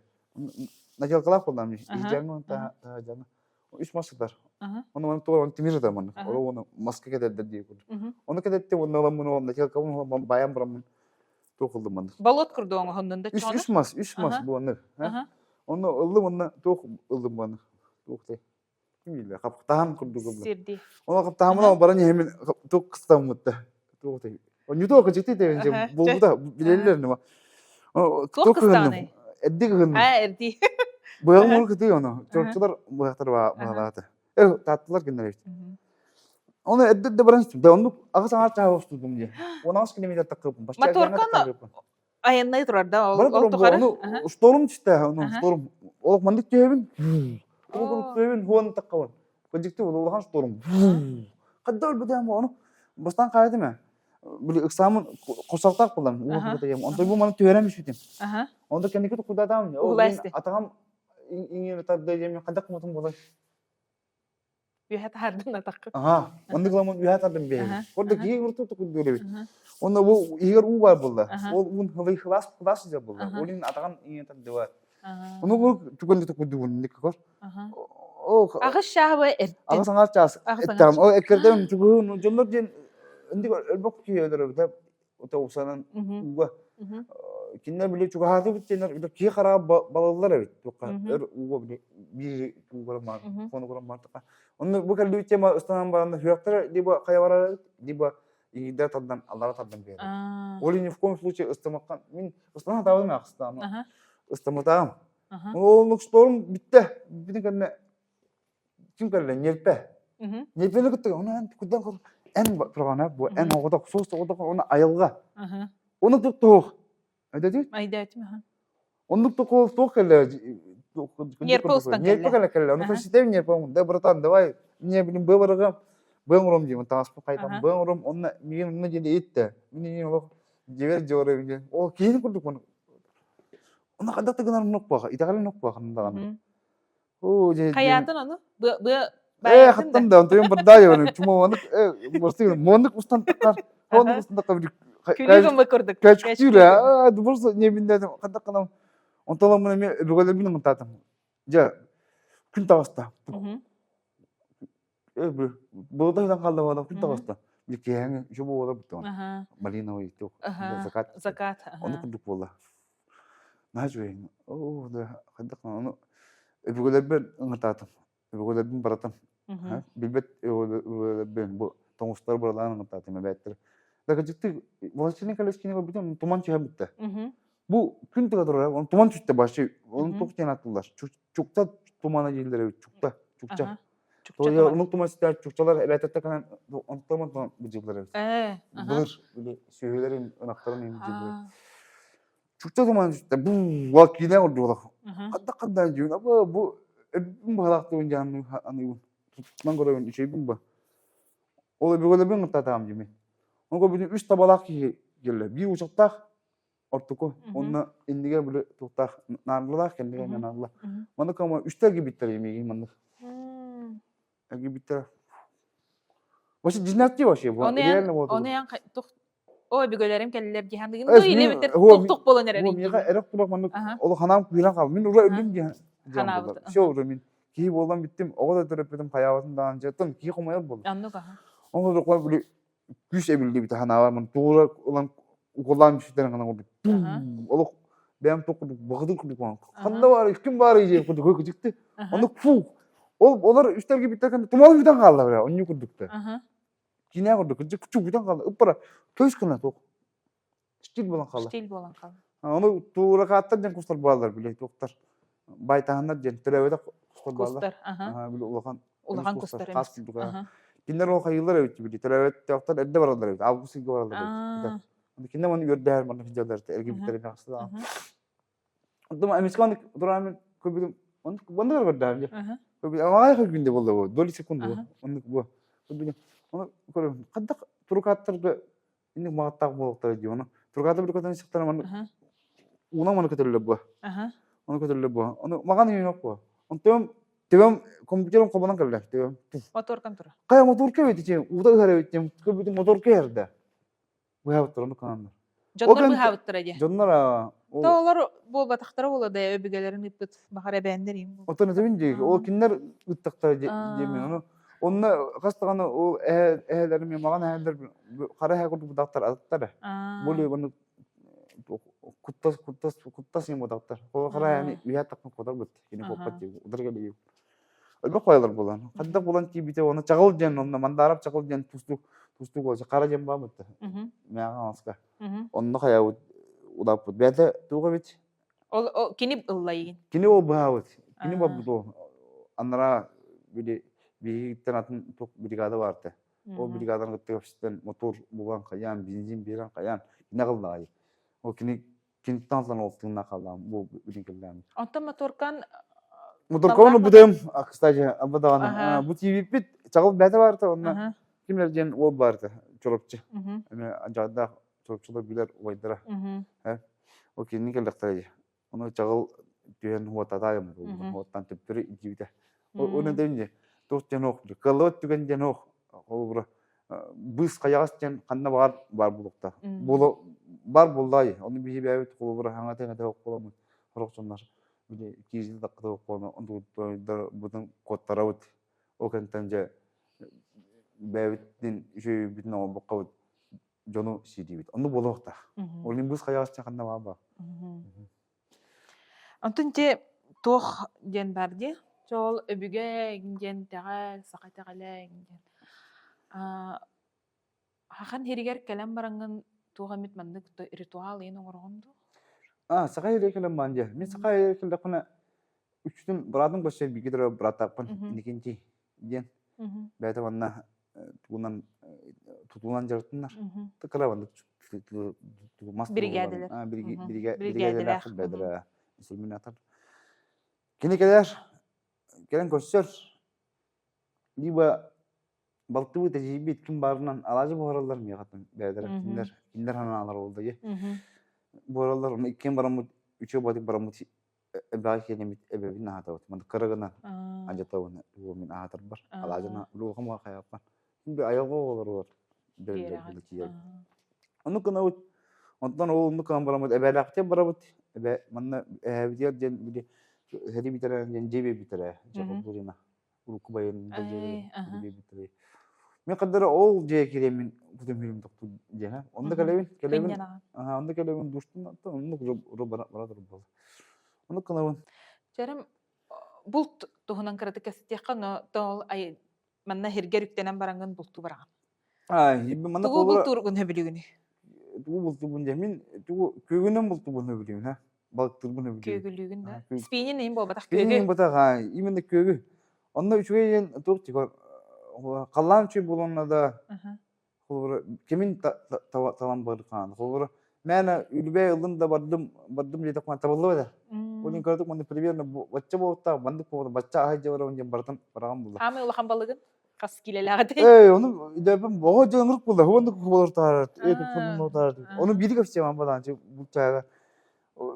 Наделкалаах буоллам иһдьаҥҥа таһдьаҥҥа үс мас сытар. Ону маны тугар оны тимир сытар маннык. Ол оны маска кэтэрдэр дии курдук. Ону кэтэттим онно ыламмын ол наделкабын баайан бараммын туох ыллым маннык. Болот курдук оҥоһуннун да Үс үс мас, үс мас бу оннук. Онно ыллым онно туох ыллым маннык. Туох те. Ким билэр хаптаһан курдук ыллым. Сирди. Ону хаптаһаммын баран иһэмин туох кыстаммытта. Туох те. Онньутуох кычыты тэбинче булбута билеллер нема. Туох кыстаҕыный? Эрди кыһынным. Аа, эрди. Быһаҕым мур кытыы ону. Чорчулар быһахтар баалаата. Э, тааттылар кинилэр эбит. Оны эрдэ да баран да оннук аҕыс аҥаар чааһы устудум дии. 16 километр таккыппын. Моторканы айаннай турар да ол Бара ол тухары. Ону шторм түстэ, ону шторм. Олох маннык түһэбин. Ол курдук түһэбин, хуон таккабын. Кырдьыкты улахан шторм. Хадда өлбүтэ ону бастаан хаайдым ээ. Били ыксаамын курсактаах буоллам, уу кутайым. Онтон бу маны түһэрэн бүспүтүм. Онто кэнники туккудаатаам. Атаҕым иҥиэри тарда диэмин хайдах кумутум буолай. Үөһэ таһардын атаххын. Аха, оннук ыламын үөһэ тардым биһиги. Ордук киһи урту тукундуур эбит. Онно бу иһигэр уу баар буолла. Ол уун хылый хылаас хылаас сылдьар буолла. Ол иһин атаҕын иҥиэ тардыба. Ону бу түгэнде тукундуубун никкор. Аҕыс чааһы эртин. Аҕыс аҥаар чаас. Эттам. Ол эккердем тугун дьоннор диэн инди өлбөх киһи өлөрөбүтэ утаусанан ууга кинилэр били чугаһаатыбыт диэннэр били киһи хараҕа балаллар эбит туохха өр ууга били биир уугара маар фонугара маартака онно бу кэллибит тема ыстанан баран сүрэхтэрэ либо хайа барар эбит либо иһийдэр тардан аллара тардан биэрэр ол ни в коем случае ыстамаккан мин ыстана сатаабытым ахстаама ыстаматаам ол шторм бүттэ бүтүн кэннэ ким кэллэ ньиэрпэ ньиэрпэни кытта ону эн курдан көр эн тургана бу эн оҕотох суос оҕотох оны айылҕа ону туох өйдөтү Айдаатым аха. оннук туох туох кэллэ Ньиэрпэ устан ньиэрпэ кэллэ. кэллэ кэллэ ону ситэбин ньиэрпэ да братан давай мне блин быыбарыгам быаҥ урум диим таҥаспын хайтам быаҥ урум онно миигин онно диэн иттэ мин иин олох дьиэбэр дьуора диэн ол киһини курдук ону хайдах да гынар оннук буоха итэҕэлин оннук буоха даҕаны Оо, дьэ, Хайаатын ону? Быа быа Э, баайаатын хаттан да. да, онтуйум бырдаайыбын, чумуонук, э, мостук, муонук устан таххар, оннук устан таххар, Күлүү гыммыт курдук. кэчкүүр, аа, просто не билдэтим, хаттак гынам, онтон мын эми өбүгэлэрбин ымытаатым. Дьэ, күн таҕыста. Э, былыта ыдан хаалла буолан күн таҕыста. Били киэһэҥи үчү буола буттаҕын. Малиновый туох, закат. Закат. Ону курдук буолла. Наһаа үчүгэй. Оо, да, хайдах ону өбүгэлэрбин ыҥыртаатым. Өбүгэлэрбин баратым. Билбэт өбүгэлэрбин бу тоҥустар баралаан ыҥыртаатым эбээттэр. Да кырдьыктыы Властелин колец киинэ көрбүтүм, туман түһэн бүттэ. Бу күн тыга турар, он туман түстэ вообще. Оны туох диэн ааттыыллар? Чукта тумана дииллэр эбит, чукта, чукча. Оннук туман сүтэр чукчалар эбээттэр канан онтон онтон быдьыыллар эбит. Былыр били сүөһүлэрин, ынахтарын иһин быдьыыллар. Чукча туман түстэ, бу киинэ ордуолах. Хадда хадда дьүүн, аба бу өбүм баһалаахтыбын дьаанны аныыбын. Тутунан көрөбүн, үчэйбин ба. Ол өбүгэлэрбин ыттатаам дьими. Онго бүтүн үс табалаах киһи келле. Биир учактаах. ортоку уонна иннигэр били туохтаах наарлалаах кэннигэр наарлалаах. Маннык кама үстэ эргийбиттэр миигин маннык. Эргийбиттэр. Вообще династия вообще бу. Реально вот. Ону эн тух О өбүгэлэрим кэллилэр дии саныгын дуу или эбэтэр тух буолан эрэр Миэхэ эрэх турах маннык ол ханаам кыыран хаал. Мин уже өллүм диэн Ханаабыт. Все уже мин киһи буолан бүттүм, оҕо да төрөппүтүм хайаабытым даҕаны дьэ киһи хомойор буолла. Оннук аха. Ону били күүс эбиллибитэ санаабар мын туура ылан укулаан түсүтэрин гына курдук олох бэйэм туох курдук баҕадыр курдук ханна баар ким баар диэн курдук кыжыкты оннук фу ол олор үстэргэ бүттэр тумал бүтэн хаалла бля онньу курдук да киинэ курдук кырдьык кучу бүтэн хаалла ыппара көс гына туох Штиль буолан хаалла. Штиль буолан хаалла. Ону тууракааттар диэн кустар бааллар били туохтар байтаһаннар диэн төрөөбөтөх кустар бааллар. Кустар, аха. Били улахан Улахан кустар хас эмис. курдук. Аха. Кинилэр ол хайыылар эбит били төрөөбөттөөхтөр эрдэ бараллар эбит. Август ыйга бараллар эбит. Аа. Кинилэр оны үөрдэһэр манна сылдьаллар эргибиттэр эмиэ Аха. Оттон эмискэ оннук турааммын көрбүтүм оннук оннук көрдөһөм дьэ. Аха. Көрбүтүм аҕай көргүндэ буолла бу доли секунду Аха. оннук бу көрбүтүм ону көрөм хайдах турукааттарга инник маҕаттаах буолуохтара дии ону турукаата бір көтөн сыктара маннык Аха. уунан маны көтөллөр бу Аха. ону көтөллөр бу ону маҕан үйүнок бу онтон төбөм компьютерым холбонон кэллэ төбөм Моторкам тура. хайа моторка эбит ичи уута ыһар эбит диэн көрбүтүм моторка иһэрдэ Быһаабыттар оннук хааннар. Дьоннор быһаабыттара дии. Дьоннор То олор буолбатахтара буолуо да өбүгэлэрин ыыппыт баҕар эбээннэр им. Оттон этэбин дии ол кинилэр ыыттахтара диэмин ону онно хас даҕаны ол эһээлэрим маҕан эһээлэр хара эһээ курдук бытахтар атыттар более оннук куттас куттас куттас им бытахтар ол хара эһээни үһээ таххан кутар быт кини куоппат дии удар кэлии Өлбөх байалар буолан. Хайдах булан тиийбитэ уонна чаҕыл диэн онно Мандаарап чаҕыл диэн тустуук тустуук уолча хара диэн бааммыт Мээҕэ аҥаска. Онно хайабыт улааппыт. Бэйэтэ туох эбит? Ол кини ыллайыгын. Кини ол быһаабыт. Кини барбыт ол. Анараа били биһигиттэн атын туох бригада баарта. Ол бригаданы кытта көрсүтэн мотор булан хайаан, бензин биэрэн хайаан кини аҕыллаҕай. Ол кини киниттэн алтан ол тыынна хааллаҕым бу билин кэллэҕим. Онтон моторкан Моторканы бутым, кстати, абы даҕаны бу тиийбиппит чаҕыл бэйэтэ баарта онно кимлэр диэн уол баарта Чурапчы. Эми дьаҕардаах Чурапчылар билэр убайдара. Ол кинини кэллэхтэрэ дии. Ону чаҕыл түһэн хуотатаайым хуоттан төптөрү илдьибитэ. Оны дэбин дии туох диэн ох кыаллыбат түгэн диэн ох холобура быыс хайаҕас диэн ханна баҕар баар буолуохтаах. Буола бар буоллаай. Ону биһи бэйэбит холобура хаҥа тэҥэтэ оххоламмыт сорох дьоннор били киирии таккыта оххону онтугутбутун куоттарабыт. Ол кэнниттэн дьэ бэйэбитин үчүгэйбитин оҥорбоккобут дьону сиирдиибит. Онну буолуохтаах. Ол иһин быыс хайаҕас диэн ханна баар баар. Онтон те туох диэн бар дии? Чоол өбүгэ диэн итэҕэл, саха итэҕэлэ диэн. Хахан һиригэр кэлэн бараҥҥын туох эмит маннык ритуал иин оҥороҕун дуу? А, саха һиригэр кэлэн баран дьэ. Мин саха һиригэр кэллэхпинэ үчүтүн быраатым көрсөр бииргэ төрөөбүт бырааттаахпын Иннокентий диэн. Бэйэтэ манна тугунан тутуунан дьарыктанар. Кыра маннык мас Биригээдэлэр. Биригээдэлээх бэдэрэ инструментатор. Кини кэлэр, кэлэн көрсөр, либо балтыбыт эдьиийбит ким баарынан алаадьы буһараллар миэхэ бэйэлэрэ кинилэр кинилэр санаалар буолла дии. Буһараллар, ону иккиэн бараммыт үчүгэй баҕайытык бараммыт эбэҕэ киэнэммит эбэбин аһатабыт. Маннык кыра гынан адьатабын мин аһатарбар алаадьына улуухам хайааппан. Мин айылҕа оҕолоругар бэриллэр тиийэбит. Оннук гынабыт. Онтон ол оннук гынан бараммыт эбээлээхтик барабыт. Эбэ манна эһээбитигэр диэн били сэрии бүтэрэн диэн дьиэ биэрбиттэрэ. Дьэ урукку байын биэрбиттэрэ. Мен кадара ол дьиэ кириэммин кутум тохтуу диэн онно кэлэбин кэлэбин онно кэлэбин душтун оннук уже бара турар буолла оннук гынабын Чэрим булт туһунан кыратык кэпсэтиэххэ но тоол манна һиргэр үктэнэн бараҥҥын бултуу бараҕын. Манна Тугу бултуургун сөбүлүүгүнүй? Тугу бултуубун диэн мин тугу күөгүнэн бултуубун сөбүлүүбүн ха балыктыырбын сөбүлүүбүн. Күөгүлүүгүн да? Спинин иһин буолбатах күөгү. Буолбатах а именно күөгү. Онно үчүгэй диэн туох типа халлаан үчүгэй буолуонна да холобура кимин талан барыхаан холобура мээнэ үлүбэй ыллым да бардым бардым диэтэхпинэ табыллыбат да. Ол иһин кыратык маннык примерно бачча буолуохтаах маннык буолуохтаах бачча аһай дьэ барабын диэн барытын бараҕан булла. Хаамай улахан балыгын? Хас килэлээх этэй? Ээ, ону идэбин оҕо дьон буолла, уонна кубалар таарар, ээ куппун таарар. Ону биири кэпсиэм амбалаан булчаага.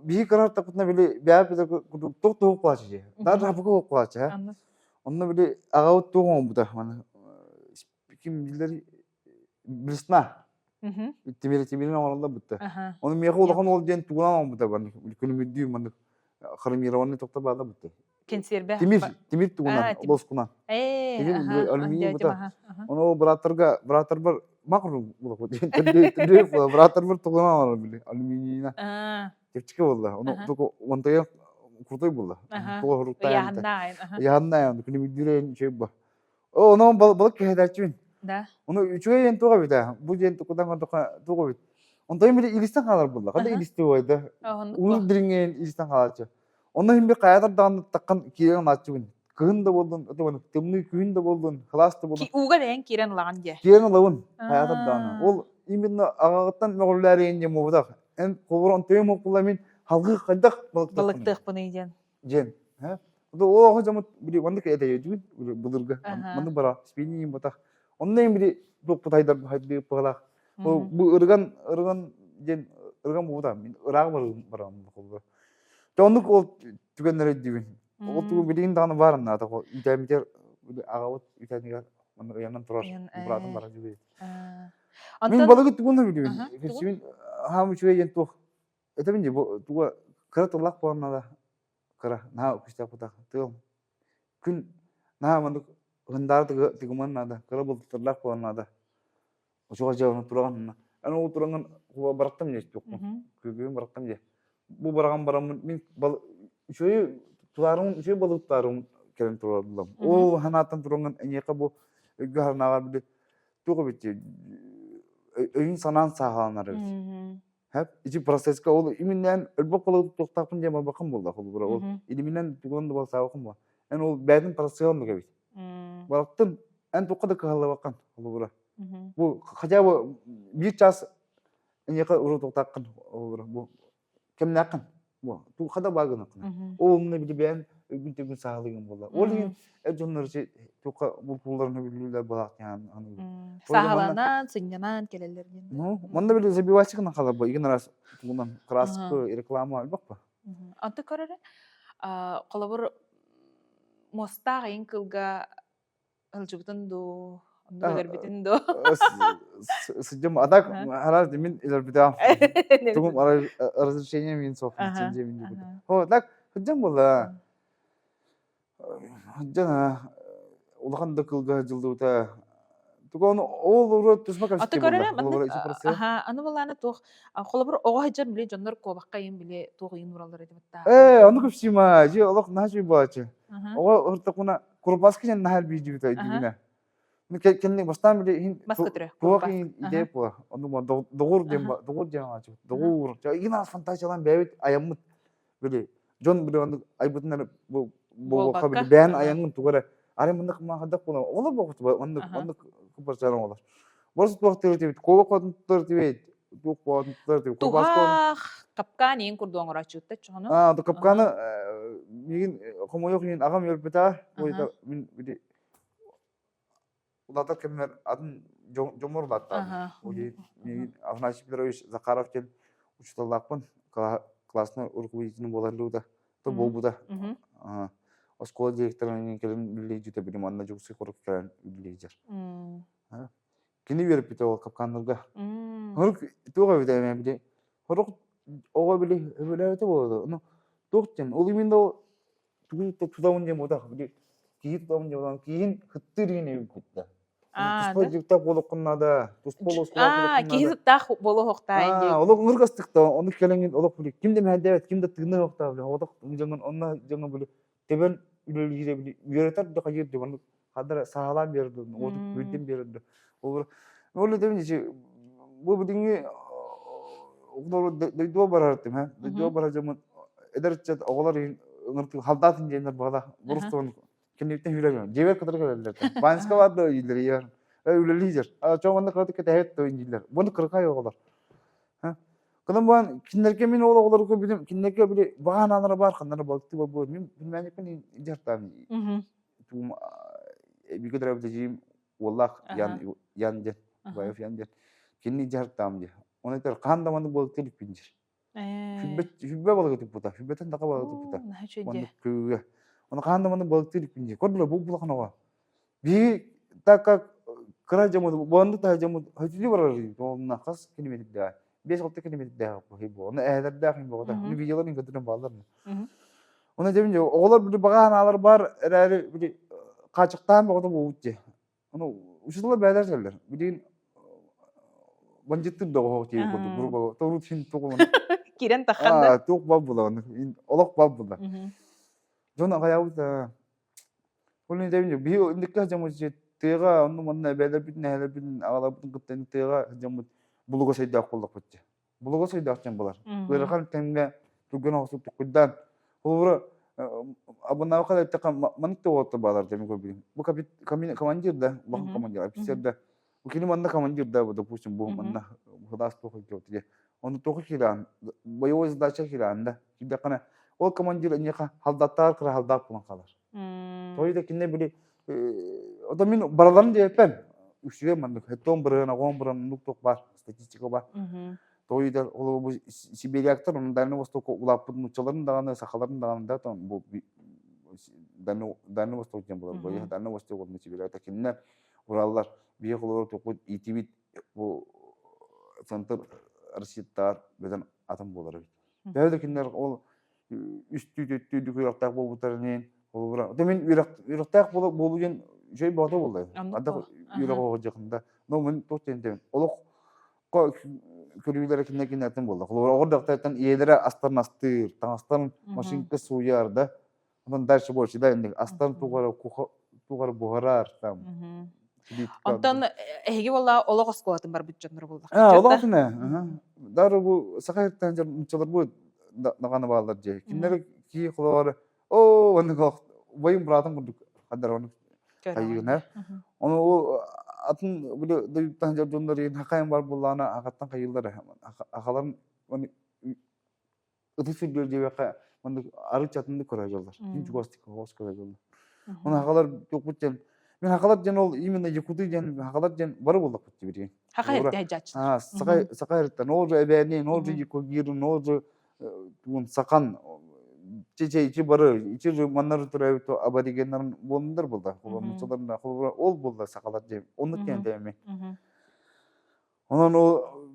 Биһи кырар тапытына били бэйэ били курдук туох туох кулаачы дии. Дар хапыка туох кулаачы ха. Онно били аҕабыт туох оҥорбута маны ким билэр блесна. Тимир тимирин оҥороллор бутта. Ону миэхэ улахан ол диэн тугунан оҥорбута маннык күлүмүрдүү маннык хромированный тохто баала бутта. Кэнсиэрбэ. Тимир тимир тугунан лоскунан. Тимир алюминий бута. Ону бырааттарга бырааттарбар макру бырааттарбар тугунан оҥорор били алюминийна. Чэпчэки буолла. Ону только онтойон крутой буолла. Туга хуруктаан. Ыйаһаннаайын. Күнүмүрдүүрэн үчүгэй бу. Онон балык кэһэтээччибин. Да. Ону үчүгэй диэн туох эбит ээ? Бу диэн тукудан көрдөххө туох эбит? Онтон били илистэн хаалар буолла. Ханна илисти буойда? Улуу дириҥҥэ илистэн хаалааччы. Онно иһин би хайатар даҕаны таххан киирэн ылааччыбын. Кыһын да буоллун, тымныы күһүн да буоллун, кылаас да буоллун. Ууга бэйэҥ киирэн ылаҕын диэ. Киирэн ылабын, хайатар даҕаны. Ол именно аҕаҕыттан мөҕүллээриэн диэн буолбатах. Эн холобур онтуйум уоппула мин халгыы хайдах балыктыахпыный диэн. Диэн. Ол оҕо дьоммут били оннук этэйдибин былыргы маннык бара спиннинг батах. Онно эм били туохпут хайдар хайдыы пыһалаах. Бу ырыган ырыган диэн ырыган буолбута мин ыраах барам холбо. Те оннук ол түгэннэр өйдүүбүн. Ол тугу билигин даҕаны баар наада үтээмитер аҕабыт үтээнигэр маннык ыйанан турар быраатым баран жүгү. Мин балыгы тугун билибин. Кирсибин хаам үчүгэй диэн туох Этэбин дии, бу туга кыра тыллаах буолан наада. Кыра, наһаа күүстээх бутах. Тыал. Күн наһаа маннык ындаары тыгыман наада. Кыра бултурлаах буолан наада. Очуга дьыаланы тураҕын. Эн ол тураҥын барахтам дии туохпун. Күгүн барахтам дии. Бу бараҕан бараммын мин бал үчүгэй тулаарым үчүгэй балыктаарым кэлэн тураллам. Ол ханааттан тураҥын эйиэхэ бу өйгө харанааҕар били туох эбит өйүн санаан сааһыланар эбит. Хэп ити процесска ол иминнээн өлбөх балыгы туттуохтаахпын диэн барбаккын буолла холобура ол илиминэн тугунан да балсаабаккын буолла. Эн ол бэйэтин процесса оннук эбит. Бараттын эн туохха да кыһаллыбаккын холобура. Бу хотя бы биир час эйиэхэ урутуохтааххын холобура бу кэмнээххин бу туохха да баа гынаххына. Ол онно били бэйэн өйгүн төйгүн саалыгын буолла. Ол иһин эр дьоннор туохха булкууларын сөбүлүүллэр буолаах диэн аныыбын. Саһаланан, сынньанан кэлэллэр диэн. Ну, манна били забивайчыгынан халар бу игин раз тугунан краска реклама элбэх ба. Онто көрөрө холобур муостаах ыйын кылга ылдьыбытын дуу, оннук өлөрбүтүн дуу. Сыдьым, а так харас мин өлөрбүтэ. Тугум разрешение мин соох лицензия мин дии. Хо так сыдьым буолла. Дьэ, улахан да кылга дьылдыбыта. Туга ону ол ура туспа Аты кэпсэтии көрөрө буолла. маннык Холобура ити процесс. аха аны былаана туох холобур оҕо сылдьан били дьоннор куобахха иин били туох иин ураллар этэ баттаа. Ээ, ону кэпсиим аа, дьи олох наһаа үчүгэй буолааччы. Оҕо ортокуна курбаска диэн наһаа элбиирдибит өйдүүбүнэ. Кэнник бастаан били иһин Бас көтөрө. туох иһин идея була. Ону доҕур диэн доҕур диэн ааччы. Доҕур. Игин аас фантазиялаан бэйэбит айаммыт били дьон били оннук айбытын эрэ буолуохха били бэйэн айаҥҥын тугу эрэ арай маннык маахадах буолан оҕолор буолбут оннук оннук кыбарчаан оҕолор борос туох тиэбит куобах хотунтар тиэбит туох хотунтар тиэбит Туһах капкан иин курдук оҥорооччуттар чоҕону аа капканы миигин хомойуох иһин аҕам үөрбүтэ мин били улаатар кэммэр атын дьоммор улааттаҕым. Ол иһин Афанасий Петрович Захаров диэн учууталлаахпын. Классный руководитель буолар да то буолбута. Оскуола директорын кэлин үлэлии билим манна Дьокуускай куоракка кэлэн үлэлии Кини үөрэппитэ ол капканнарга. Хорук туох эбит эмэ били хорук оҕо били өбөлөөтө буолуо. Ну туох диэн ол именно ол тугун тутабын диэн буолбатах били киһи тутабын диэн буолан киһин кыттыыр иһин эбиппит да. Туспа дьыктаах буолуоххун наада, туспа олоскулаах буолуоххун киһи наада. сыттаах буолуохтаах дии. Олох ынырык астыкта, ону кэлэҥҥин олох били ким да мэһэйдээбэт, ким да тыыныа суохтаах били олох дьоҥҥун онно дьоҥҥо били тэбэн үлэлиирэ били үөрэтэр да хайыыр да маннык хадара саалаан биэрэр да уоту күүрдэн биэрэр да ол ол этэбин ичи бу билиҥҥи оҕолор дойдуга барар этим һэ дойдуга барар дьоммун эдэр ыччат оҕолор ыҥыртыы халдаатын диэннэр баҕалаах бурустуон кэнниттэн хүлэм дьиэбэр кытары кэлэллэр Ваньска бар да дииллэр ийэр үлэлиир чоҥ онно кыратык кэтэһэт да дииллэр буну кыракай оҕолор Кынан буан кинилэргэ мин ол оҕолорго билим кинилэргэ били баҕа анаалара баар ханнара балыктыы барбыт мин племянникпин дьартаан туум бигэ төрөөбүт эдьиийим. уоллаах Ян Ян диэн Иваев Ян диэн кинини дьарыктаам диye. Оны этэр хаан да маннык балыктыы иликпин диир. Хүббэ хүббэ балыгы туппута, хүббэтэн така балыгы туппута. Оннук күүгэ. Оны хаан да маннык балыктыы иликпин диир. Көрдүлэр бу булахан оҕо. Биһи так как кыра дьоммут, буонду таһа дьоммут хөтүлүү барар онно хас километрдээх? 5-6 километрдээх бу. Оны эһэлэрдээх им боҕото. Ини видеоларын көрдөрөн бааллар. Оны дебин оҕолор били баҕа санаалар бар эрээри били хаачыктаан боҕото буолбут дии. Ону учууталлар бэйэлэр сэллэр. Билигин бандьыттыр доҕоһоох тиийэн курдук грубо торут син тугун Кирен таххан да. Туох бал була олох бал була. Дьон аҕайабыт Ол иһин биһи инникки дьоммут тыаҕа онну манна эбээлэрбитин эһээлэрбитин аҕаларбытын кытта тыаҕа дьоммут булугас өйдөөх буоллахпыт дии. Булугас өйдөөх дьон буолар. Ыарахан кэмҥэ түргэн оҕустук туккуйдаан холобура абынаабакка да эттэххэ маннык да уолаттар баалар дии мин көрбүтүм. Бу командир да улахан командир офицер да бу кини манна командир да допустим бу манна хадаас туох дии Ону туоху киирэҕин? Боевой задача киирэҕин да. Киирдэххинэ, ол командир эйиэхэ халдаттаар кыра халдаах буолан хаалар. Той да кинне били ото мин бараларын диэппэн үксүгэр маннык хеттон бырыан оҕон быран оннук туох баар статистика бар. Той да ол бу сибиряктар онон Дальний Востокка улааппыт нууччаларын даҕаны сахаларын даҕаны да там бу Дальний Восток диэн буолар бу Дальний Восток уонна Сибирякта кинилэр ураллар биһи холобур тукут иитибит бу центр Россияттаар бөдөн атын буолар эбит. Төһө да кинилэр ол үстүү түөртүү үрдүк үөрэхтээх буолбуттарын иһин холобура то мин үөрэхтээх буолуу диэн үчүгэй бөҕөтө буолла. Ардах үөрэх оҕо дьахында. Но мин туох диэн этэбин олох көрүүлэрэ кинилэр кинилэртэн буолла. Холобура оҕо дьахтартан ийэлэрэ астарын астыыр, таҥастарын машинка сууйар да Онон дальше больше да инник астан тугары тугары буһарар там. Онтон эһиги буолла олох оскуолатын барбыт дьоннор буоллах. А, олох отуна. Дары бу саха хиртан нуччалар бу наҕаны бааллар дии. Кинилэр кии холоҕор оо оннук убайым братым курдук хаддар оннук хайыгына. Ону ол атын били дойдуттан дьоннор хакайын бар буоллаҕына ахаттан хайыыллар ахаларын ытыс үрдүөр диэбэххэ маннык арыт атыннык көрө дьоллор. Мин чугастык оҕус көрө дьоллор. Оны хахалар туохпут диэн мен хахалар диэн ол именно якуты диэн хахалар диэн бары буоллахпыт дии Хаха эртэ дьааччылар. Саха саха эртэн ол же эбээни, ол же якугирин, ол же тугун сахан чече ичи бары ичи же маннар төрөбүт аборигеннарын буолундар булда. Холобур холобура ол булда сахалар диэн. Оннук диэн тээми. Онон ол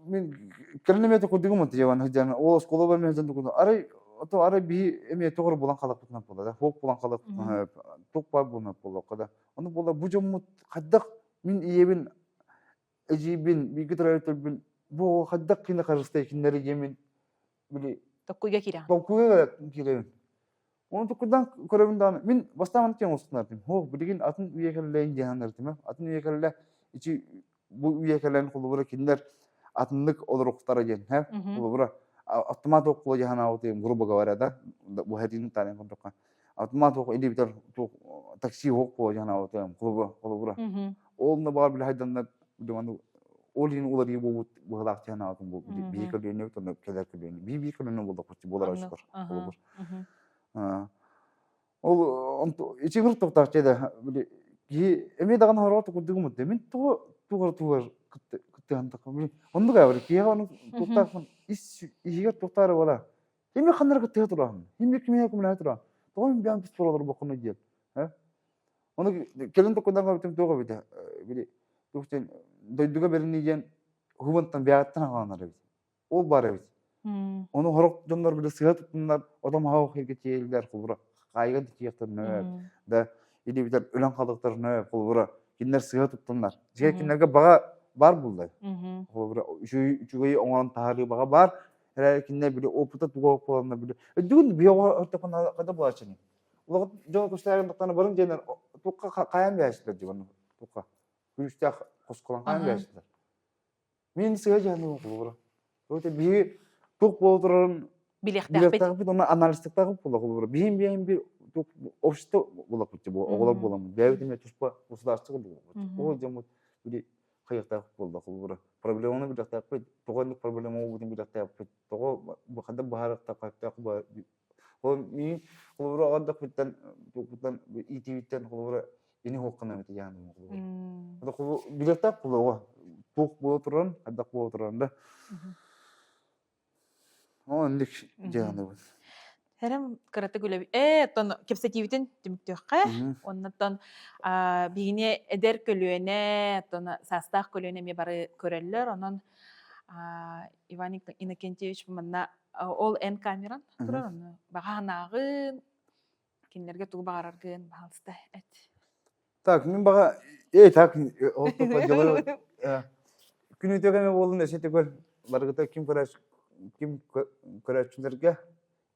мин кэлин эмиэ токуйдугум ытыйабан сылдьан ол оскуола эмиэ сылдьан токуйдум арай ото арай биһи эмиэ тоҕор булан халаппытынан буолла да хуок булан халаппытынан туох баар буолан буоллахха да ону буолла бу дьоммут хайдах мин ийэбин эдьиийбин бииргэ төрөөбүттэрбин бу хайдах кини харыстай кинилэри диэмин били Токкуйга киирэҕин. толкуйга киирэбин Оны туккудан көрөбүн даҕаны мин бастаан киэн оҥостунартым. Һуох билигин атын үйэ кэллэйин диэханнартым. Атын үйэ кэллэ ичи бу үйэ кэлэн холобура кинилэр атыннык олоруктара диэн һэ холобура автомат оккула дьаһанаабытым грубо говоря да бу хэтин таанен курдукка автомат ок или битер такси оккула дьаһанаабытым холобура холобура ол на баар биле хайданнар ол иһин уларыы буолбут быһылаах дьаһанаабытым бу биһи көлүөнэбит онно кэлэр көлүөнэ бии бии көлүөнэ буоллахпыт буолар очкор холобур Ол ичигир туохтаах да били киһи эмиэ даҕаны хороҕо тукурдугум мин тугу тугар тугар кыттыһан били оннук аабыр киһиэхэ ону туохтаахпын ис иһигэр туохтаары буола эмиэ ханнара кыттыһа тураһын эмиэ кимиэхэ көмөлөһө тураһын тоҕо мин бэйэм туспар олорбоккуну диэн ону кэлин токкудан көрбүтүм туох эбитэ били туох диэн дойдуга бэринии диэн хубантан бэйэҕиттэн аҕаланар эбит Ол баар эбит. Ону сорох дьоннор били сыһа туттуннар, отом хаох сиргэ тиийэллэр, холобура, хаайыган да тиийиэхтэрин сөп, да или битэр өлөн халыктарын сөп, холобура, кинилэр сыһа туттуннар. Дьиҥэ кинилэргэ баҕа баар буолла. Холобура, үчүгэйи оҥорон таһаарыы баҕа баар, эрээри кинилэр били опыта туга буоланна били өйдүүгүн биһи оҕо ортоппун хада буолааччыны. Улахан дьон көстөөрүн тахтана барын диэнэр туохха хайаан бээсилэр дии онно туохха күүстээх хосколон хайаан бээсилэр. Мин сыа дьаһаныым холобура. Это биһи туох буола турарын билиэхтээхпит. Билиэхтээхпит уонна анализтыктаахпыт буола холобура. Биһин биһин би туох общество буолаппыт бу оҕолор буоламмыт. Бэйэбит эмиэ туспа государство буолаппыт. Ол дьоммут били хайыахтаахпыт буолла холобура. Проблеманы билиэхтээхпит. Тоҕо инник проблема буолбутун билиэхтээхпит. Тоҕо хайдах быһаарыахтаах Ол мин холобура оҕордохпуттан туохпуттан иитиибиттэн холобура Ини хуоххана эбит яаны холобур. Билиэхтээх буолуо туох буола турарын, хайдах буола турарын да. Оннук дьаһанабын. Хэрэм кыратык үлэби ээ оттон кэпсэтиибитин түмүктүөххэ. Оннуттан биһини эдэр көлүөнэ, оттон саастаах көлүөнэ эмиэ бары көрөллөр. Онон Иван Иннокентьевич манна ол эн камеран турар, ону баҕа санааҕын, кинилэргэ тугу баҕараргын, баһаалыста эт. Так, мин баҕа эй так ол делаю күн үтүө кэмэ буоллун өссө төгүл барыгыта ким көрөөч ким көрөөччүлэргэ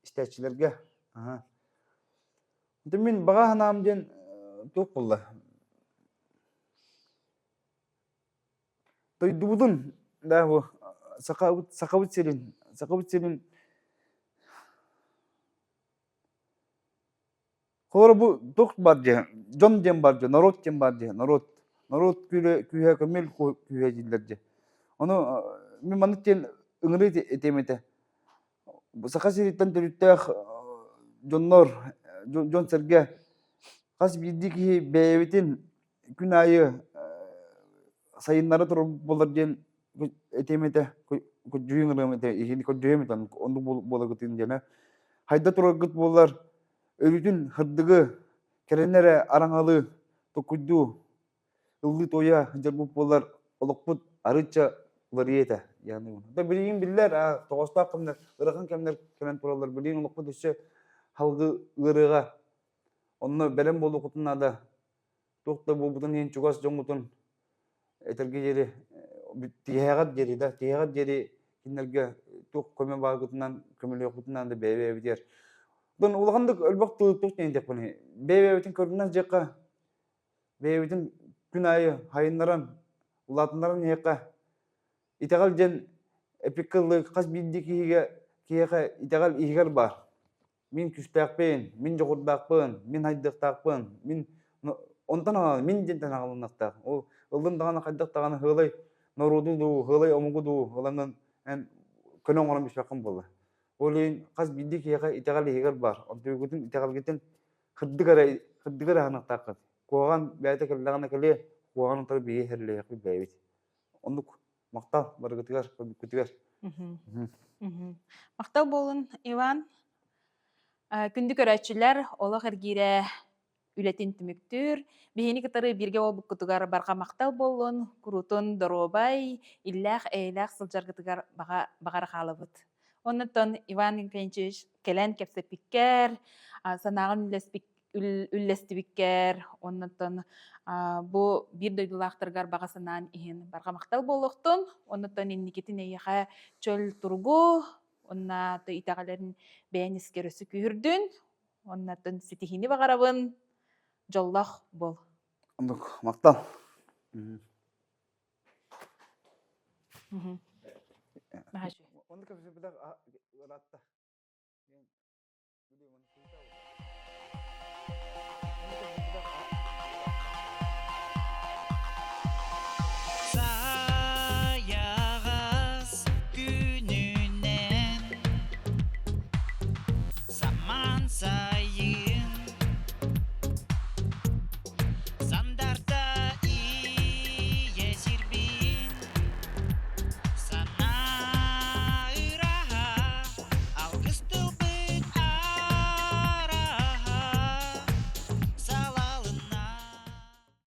истээччилэргэ аха мин баҕа санаам диэн туох буолла дойдубутун да бу сахабыт сахабыт сирин сахабыт сирин Холобура бу туох баар дии, дьон диэн баар дии, норуот диэн баар дии, норуот. Норуот күүһэ күүһэ көмүөл күүһэ дииллэр дии. Ону мин маннык диэн ыҥырыы этиэм этэ. Саха сириттэн төрүттээх дьоннор, дьон-сэргэ хас биирдии киһи бэйэбитин күн аайы сайыннара турар буолар диэн этиэм этэ, көрдьүһүн ырыам этэ, иһини көрдьүһүөм этэ, оннук буоларгытын диэнэ. Хайда тураргыт буоллар, өрүүтүн сырдыгы, кэрэни эрэ араҥалыы, токуйдуу, ыллыы-туойа сылдьарбыт буоллар, олохпут арыычча уларыйа этэ диэн. Билигин биллэр, тоҕоостоох кэмнэр, ыарахан кэмнэр кэлэн тураллар. Билигин олохпут өссө салгыы ыарыаҕа. Онно бэлэм буолуоххутун наада. Туох да буолбутун иһин чугас дьоҥҥутун этэргэ диэри тиһэҕэр диэри да тиһэҕэр диэри кинилэргэ туох көмө бааргытынан көмөлөөхпүтүнэн да бэйэ-бэйэбитигэр Оттон улаханнык элбэх тыл туох диэн диэхпиний бэйэ-бэйэбитин көрүнэн дьиэххэ бэйэбитин күн аайы хайыннаран улаатыннаран иһиэххэ итэҕэл диэн эпиккэ ыллыы хас биирдии киһигэ киһиэхэ итэҕэл иһигэр баар Мин күүстээхпин, мин дьоҕурдаахпын, мин хайдыахтаахпын, мин онтон аҕалан мин диэнтэн аҕалыныахтаах. Ол ыллын даҕаны хайдах даҕаны һыалай норуоту дуу, һыалай омугу дуу ылаҥҥын эн көнө оҥорон биспэххин буолла. Ол иһин хас биирдии киһиэхэ итэҕэл иһигэр баар. Онтуйгутун итэҕэлгитин кырдык эрэ кырдык эрэ аһыныахтааххыт. Куһаҕан бэйэтэ кэллэҕинэ кэлиэ, куһаҕан утары биһиги иһэрлиэхпит бэйэбит. Оннук махтал барыгытыгар, көрбүккүтүгэр. Махтал буолун, Иван. Күндү көрөөччүлэр, олох эргиирэ үлэтин түмүктүүр. Биһини кытары бииргэ буолбуккутугар барҕа махтал буоллун, куруутун доруобай, иллээх-эйэлээх сылдьаргытыгар баҕа баҕара хаалабыт. Оннуттан Иван Инквенчевич кэлэн кэпсэппиккэр, санааҕын үллэспик үллэстибиккэр, оннуттан бу биир дойдулаахтаргар баҕа санаан иһин барҕа махтал буолуохтун. Оннуттан инникитин эйиэхэ чөл туругу, уонна итэҕэлэрин бэйэн искэр өссө күүһүрдүн, оннуттан ситиһиини баҕарабын, дьоллоох буол. Оннук, махтал. Оннук ыраатта.